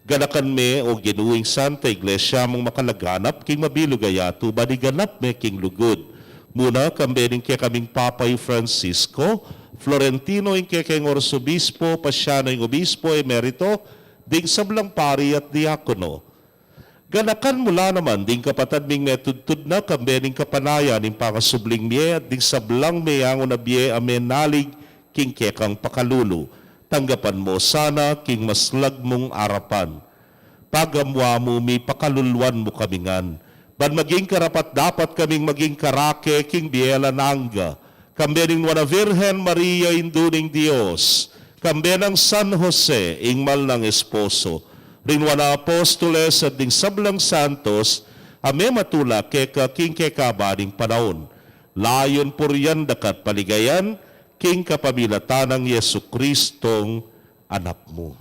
Ganakan me, o Ginu, ing Santa Iglesia mung makalaganap king mabilug a yatu, ban iganap me king lugud. Muna, kambe ning kekaming Papa i Francisco, Florentino ing kekeng Arsobispo, Pasiano ing Obispo Emerito, ding sablang pari at diakono. Ganakan mu la naman ding kapatad ming metudtud na, kambe ning kapanayan ning pangasubling mie at ding sablang meangu na bie a menalig king kekang pakalulu. Tanggapan mu sana king maslag mung arapan. Pagamuan mu mi, pakaluluan mu kami ngan, ban maging karapat-dapat kaming maging karake king bie alang angga, kambe ning Nuan a Virgen Maria, Indu ning Dios, kambe nang San Jose, ing mal nang esposo, ring nuan a apostoles at ding sablang santos a mematula keka king kekaban ning panaun. Layun purian da ka at paligayan king kapamilatan nang Jesucristong Anak mu.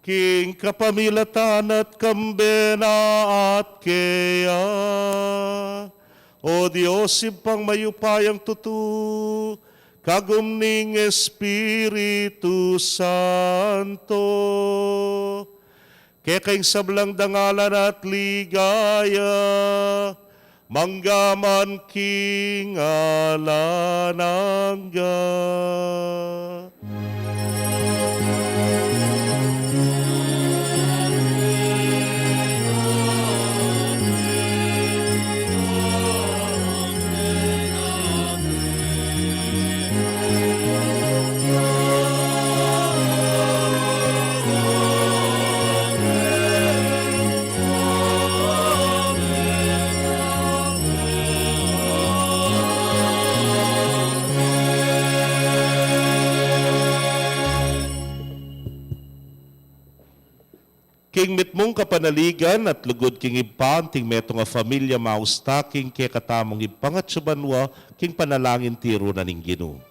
King kapamilatan na at kambe na at keya, o Dios Ibpang mayupayang tutu, kagum ning Espiritu Santo, keka ing sablang dangalan at ligaya, mangga man king alang angga. King mitmung kapanaligan at lugud king Ibpa, anting metung a familia, maus ta king kekatamung Ibpa atsu banua, king panalangin tiru na ning Ginu.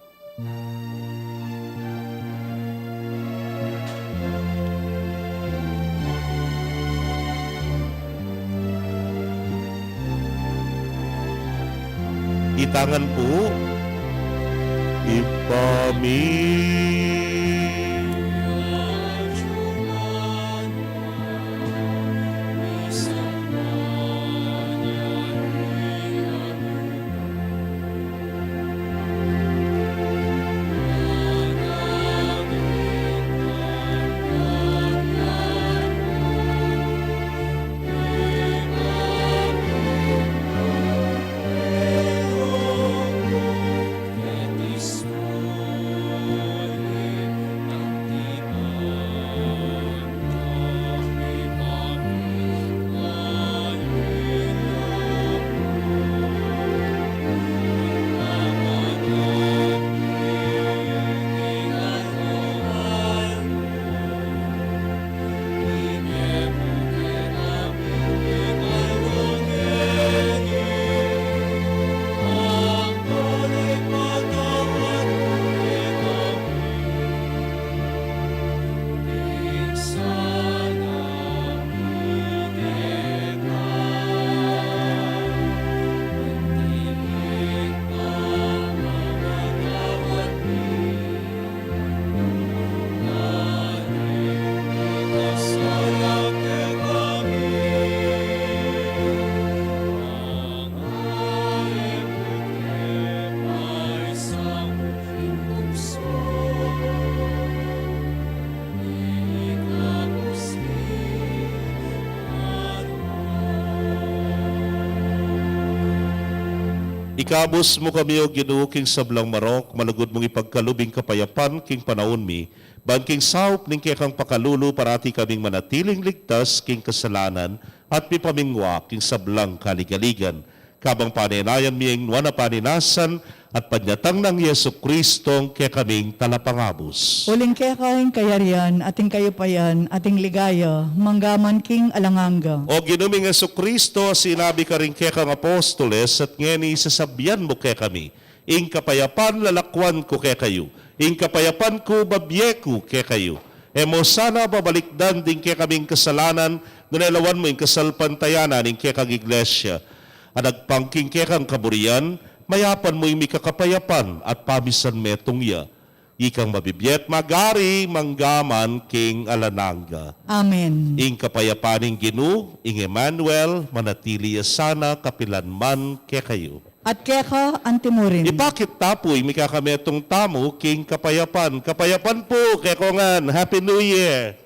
Itangan pu. Ibpa mi, Ikabus mu kami, O Ginu, king sablang marok, malugud mung ipagkalub ing kapayapan king panaun mi, ban king saup ning kekang pakalulu parati kaming manatiling ligtas king kasalanan at mipamingwa king sablang kaligaligan. Kabang panenayan mi ing nuan a paninasan at panyatang nang Jesu-Cristong kekaming Talapangabus. Uling keka ing kayarian, at ing kayupayan, at ing ligaya, manggaman king alang angga. O Ginu ming Jesu-Cristo, sinabi karing kekang apostoles, at ngeni sasabian mu kekami, ing kapayapan lalakwan ku kekayu, ing kapayapan ku babie ku kekayu. E mu sana babalikdan ding kekaming kasalanan, nune lawan mu ing kasalpantayanan ning kekang Iglesia. At agpang king kekang kaburian, mayapan mu ing mikakapayapan at pamisan metung ya. Ikang mabibie at magari manggaman king alang angga. Amen. Ing kapayapan ning Ginu, ing Emmanuel, manatili ya sana kapilan man kekayu. At keka antimurin. Ipakit ta pu ing mikakametung tamu king kapayapan. Kapayapan pu kekongan. Happy New Year!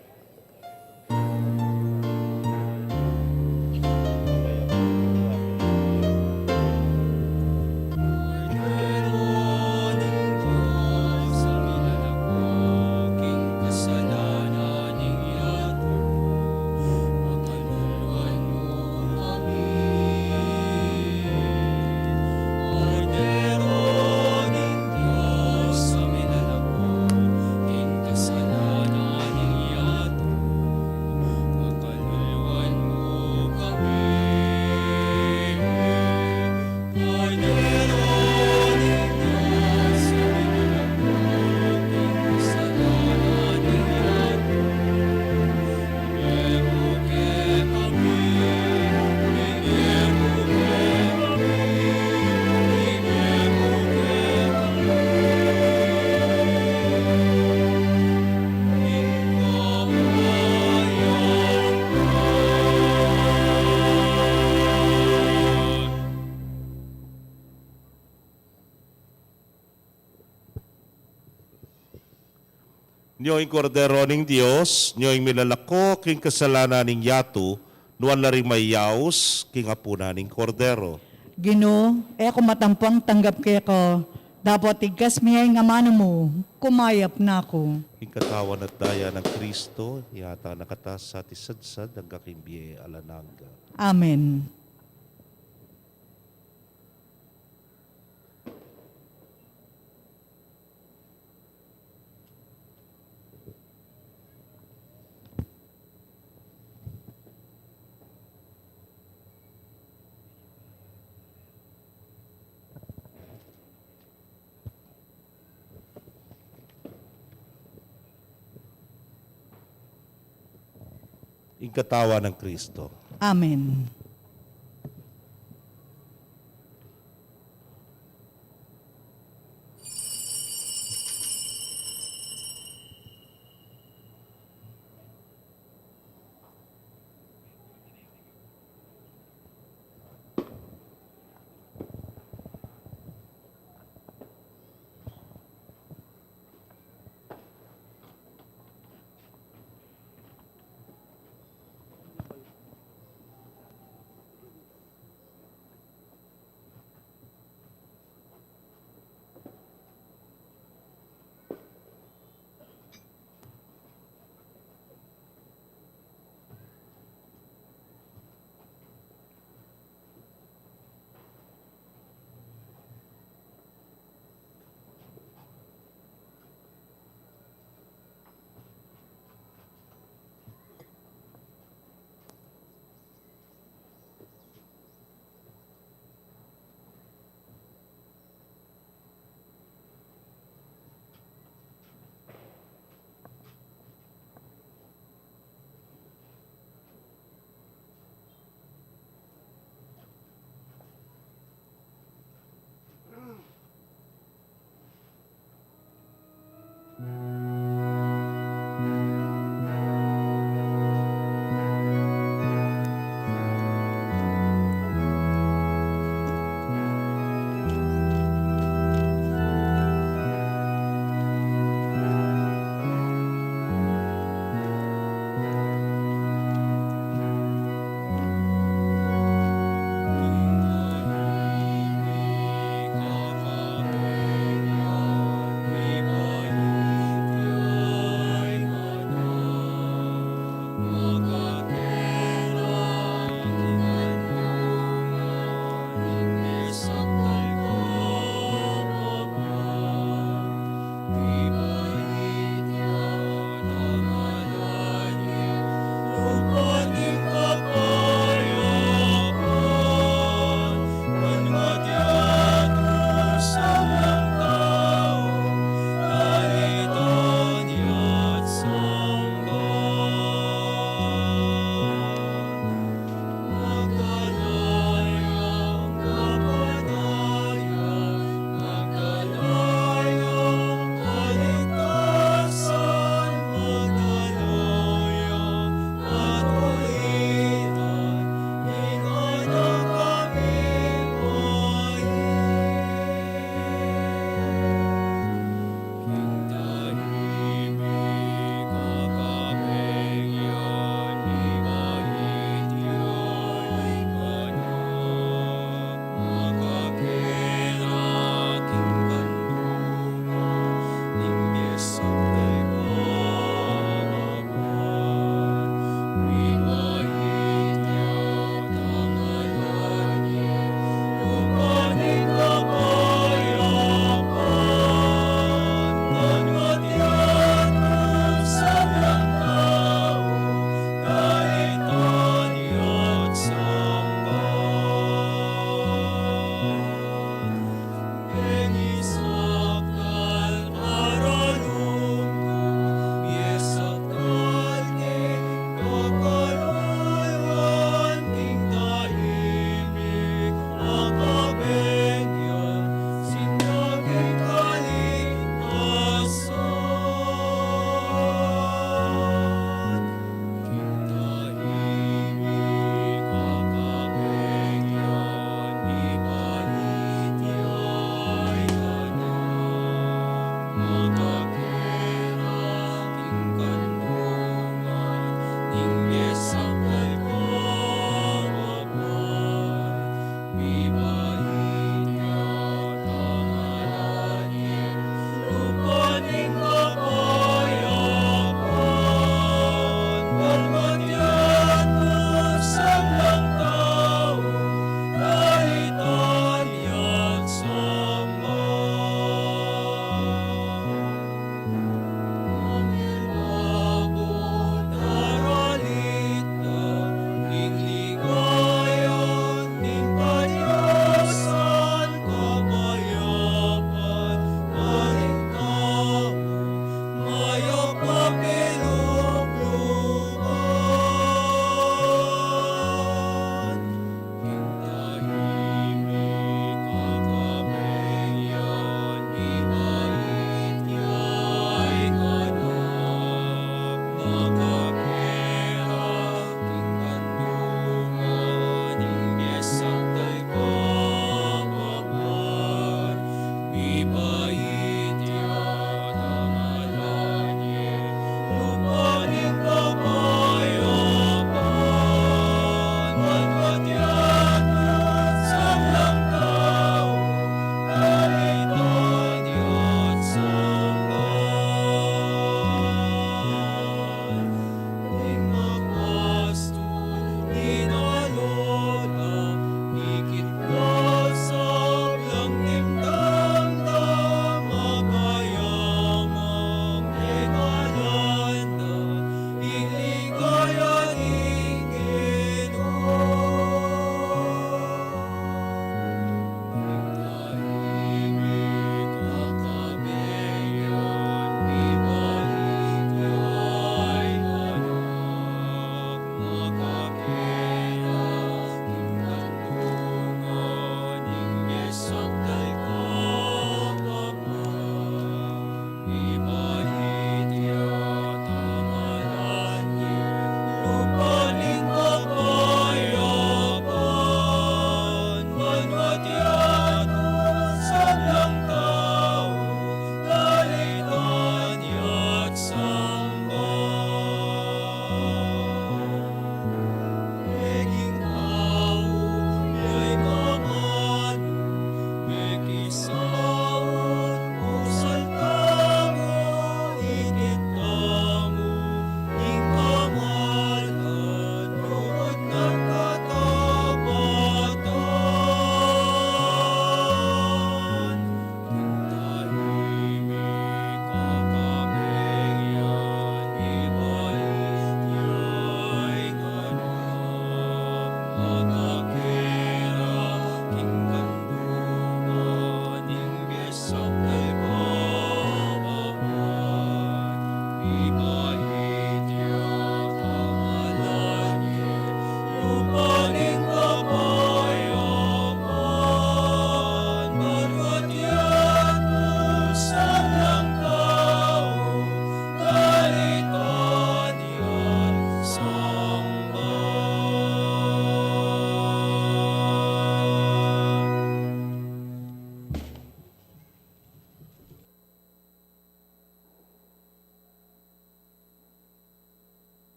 Nyo ing Kordero ning Dios, nyo ing milalako king kasalanan ning yatu, nuan la ring mayaus king apunan ning Kordero. Ginu, e ku matampang tanggap keka, dapot igkas mu ing amanu mu, kumayap na ku. Ing katawan at daya nang Kristo, iyatas na katamu sa tisadsad angga king bie alang angga. Amen. Ing katawan nang Kristo. Amen.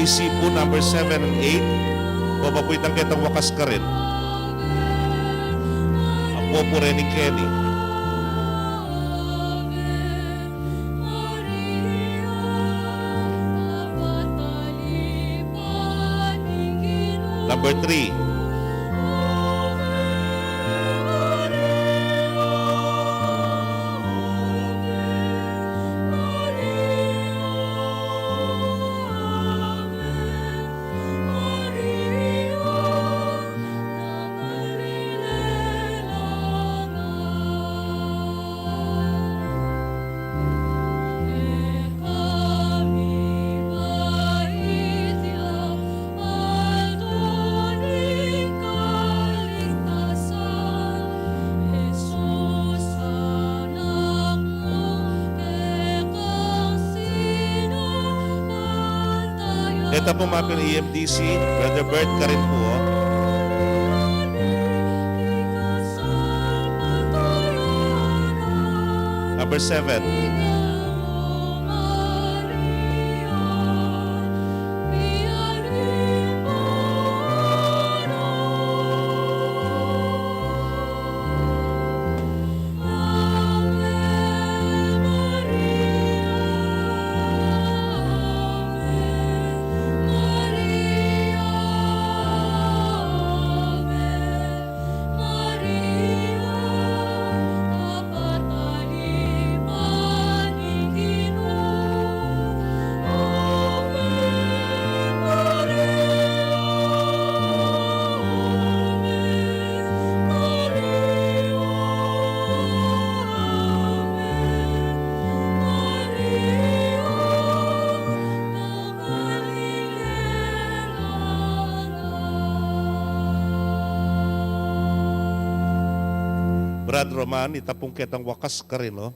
C pu number seven and eight. Papapuitan ketang wakas karin. Apo pu reni keni. Number three. Ita pu mapin E M D C, Brother Bert, karin pu, o. Number seven. Brad Roman, ita pung ketang wakas karin, o.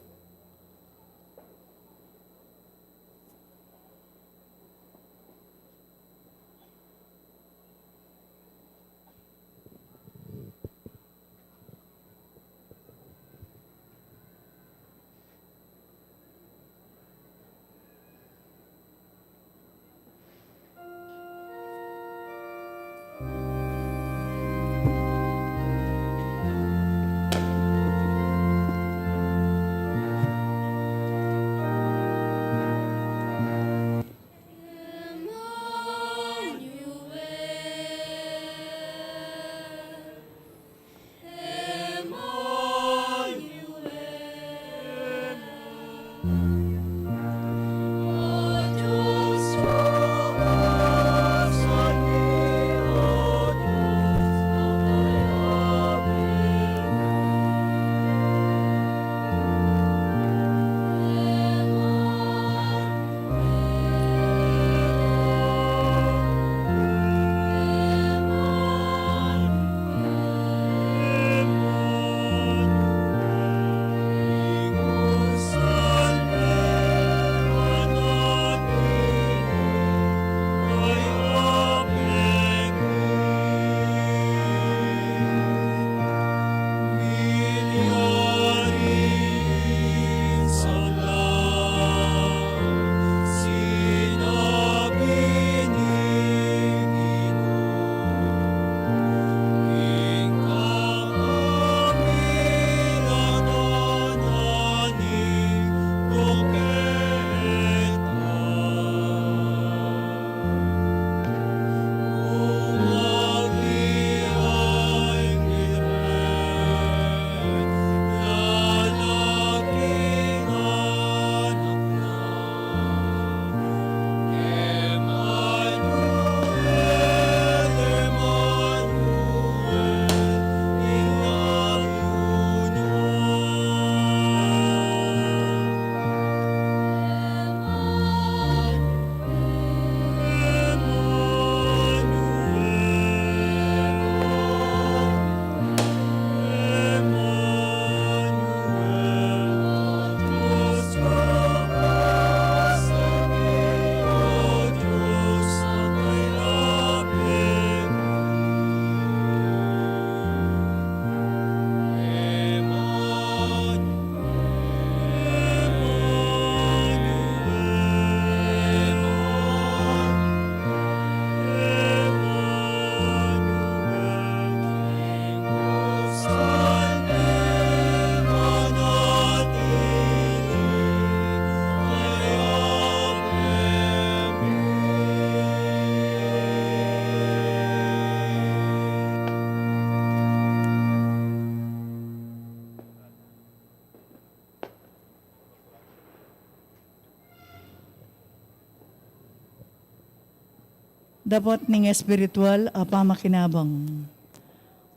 Dapot ning espiritual a pamakinabang.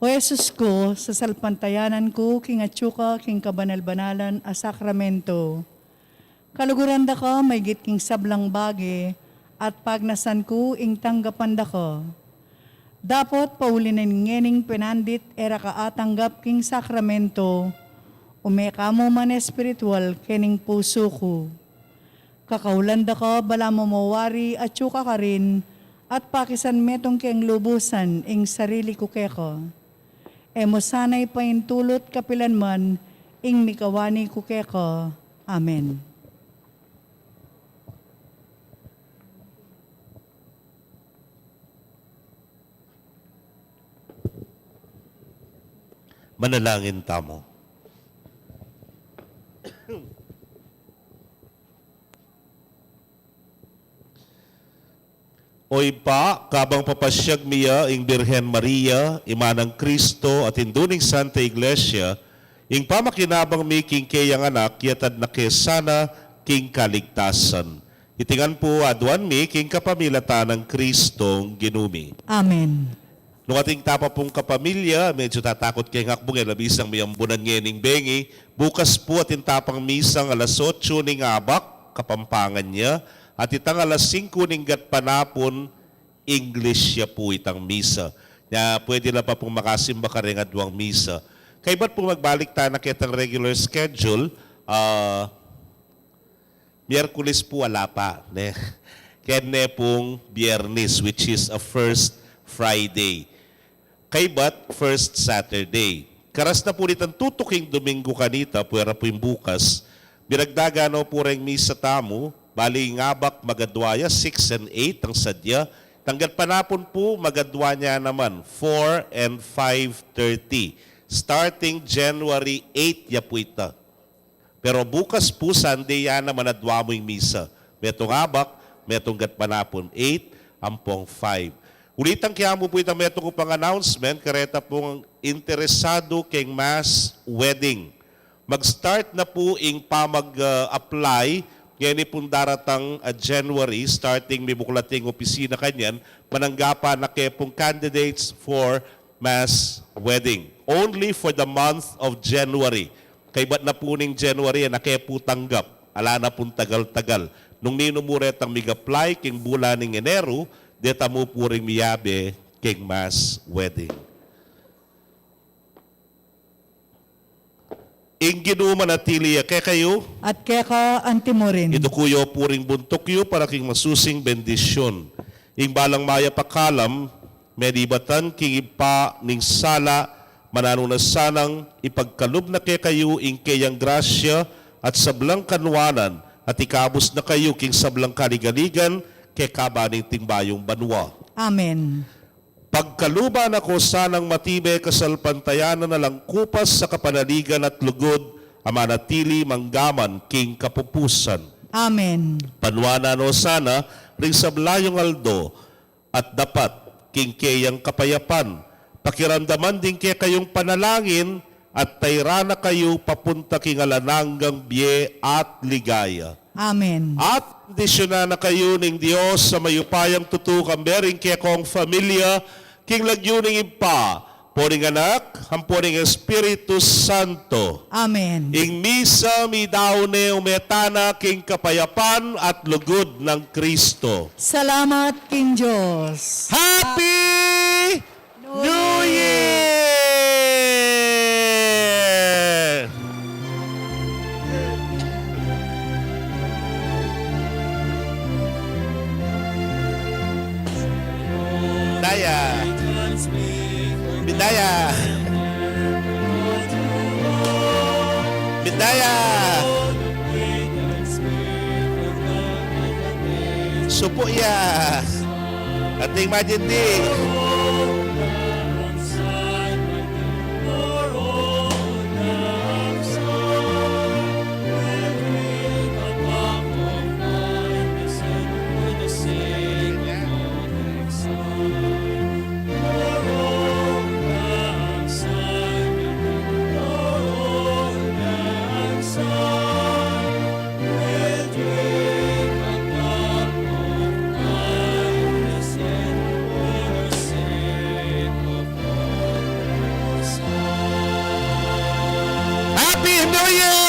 O Jesus ku, sasalpantayanan ku king atyu ka king kabanal-banalan a sakramento. Kaluguran da ka maigit king sablang bage, at pagnasan ku ing tanggapan da ka. Dapot pauli na ngening penandit e ra ka atanggap king sakramento, ume ka mu man espiritual kening pusu ku. Kakaulan da ka balamu mo wari atyu ka karin, at pakisan metung keng lubusan ing sarili ku keka. E mu sana ipaintulut kapilan man ing mikawani ku keka. Amen. Manalangin tamu. O Ibpa, kabang papasyag mi ya ing Birhen Maria, ima nang Kristo, at indu ning Santa Iglesia, ing pamakinabang mi king keyang anak, yatad na ke sana king kaligtasan. Iti ngan pu aduan mi king kapamilatan nang Kristong Ginu mi. Amen. Nung ating tapa pung kapamilya, medyo tatakut keng akbung, e la bisang miyambunan ngening bengi. Bukas pu ating tapang misang alas otso ning abak, Kapampangan ya, at itang alas singko ning gatpanapun, English ya pu itang misa. Nya, pwede la pa pung makasimba kareng aduang misa. Kaybat pu magbalik tana ketang regular schedule, ah, Miyerkules pu ala pa, ne? Kene pung Biyernes, which is a first Friday. Kaybat first Saturday. Karas na pu nitang tutuking Domingo kanita, puwera pu ing bukas. Miragdagan no pu reng misa tamu, bali ing abak magadwa ya, six and eight ang sadya. Itang gatpanapun pu, magadwa ne naman, four and five thirty. Starting January eight ya pu ita. Pero bukas pu, Sunday ya naman, adwa mu ing misa. Metung abak, metung gatpanapun, eight, ampong five. Ulitan ke mu pu itang metung ku pang announcement, kareta pung interesadu keng mass wedding. Mag-start na pu ing pamag, ah, apply, ngeni pung daratang, ah, January, starting mibuklat ing opisina kanyan, mananggapan na ke pung candidates for mass wedding. Only for the month of January. Kaybat na pu ning January, e na ke pu tanggap. Ala na pung tagal-tagal. Nung ninu mu retang mig-apply king bulan ning Enero, deta mu pu ring miyabe king mass wedding. Ing Ginu manatili ya kekayu. At keka antimurin. Iduku yu pu ring buntuk yu para king masusing bendisyun. Ing balang mayap a kalam, menibatan king Ibpa ning sala, mananu na sanang ipagkalub na kekayu ing keyang grasya at sablang kanwanan, at ikabus na kayu king sablang kaligaligan, kekaba ning tingbayung banua. Amen. Pagkaluban na ko sanang matibe kasalpantayanan a langkupas a kapanaligan at lugud a manatili manggaman king kapupusan. Amen. Panuanan no sana ring sabla yung aldo at dapat king keyang kapayapan. Pakiramdaman ding kekayung panalangin at tayran na kayu papunta king alang anggang bie at ligaya. Amen. At bendisyunan na kayu ning Dios a mayupayang tutu, kambe ring kekong familia, king lagyu ning Ibpa, ampo ning Anak, ampo ning Espiritu Santo. Amen. Ing misa midaun ne, ume tana king kapayapan at lugud nang Kristo. Salamat king Dios. Happy New Year! Daya. Bidaya. Bidaya. Supu ya. Ating majindi. Oye!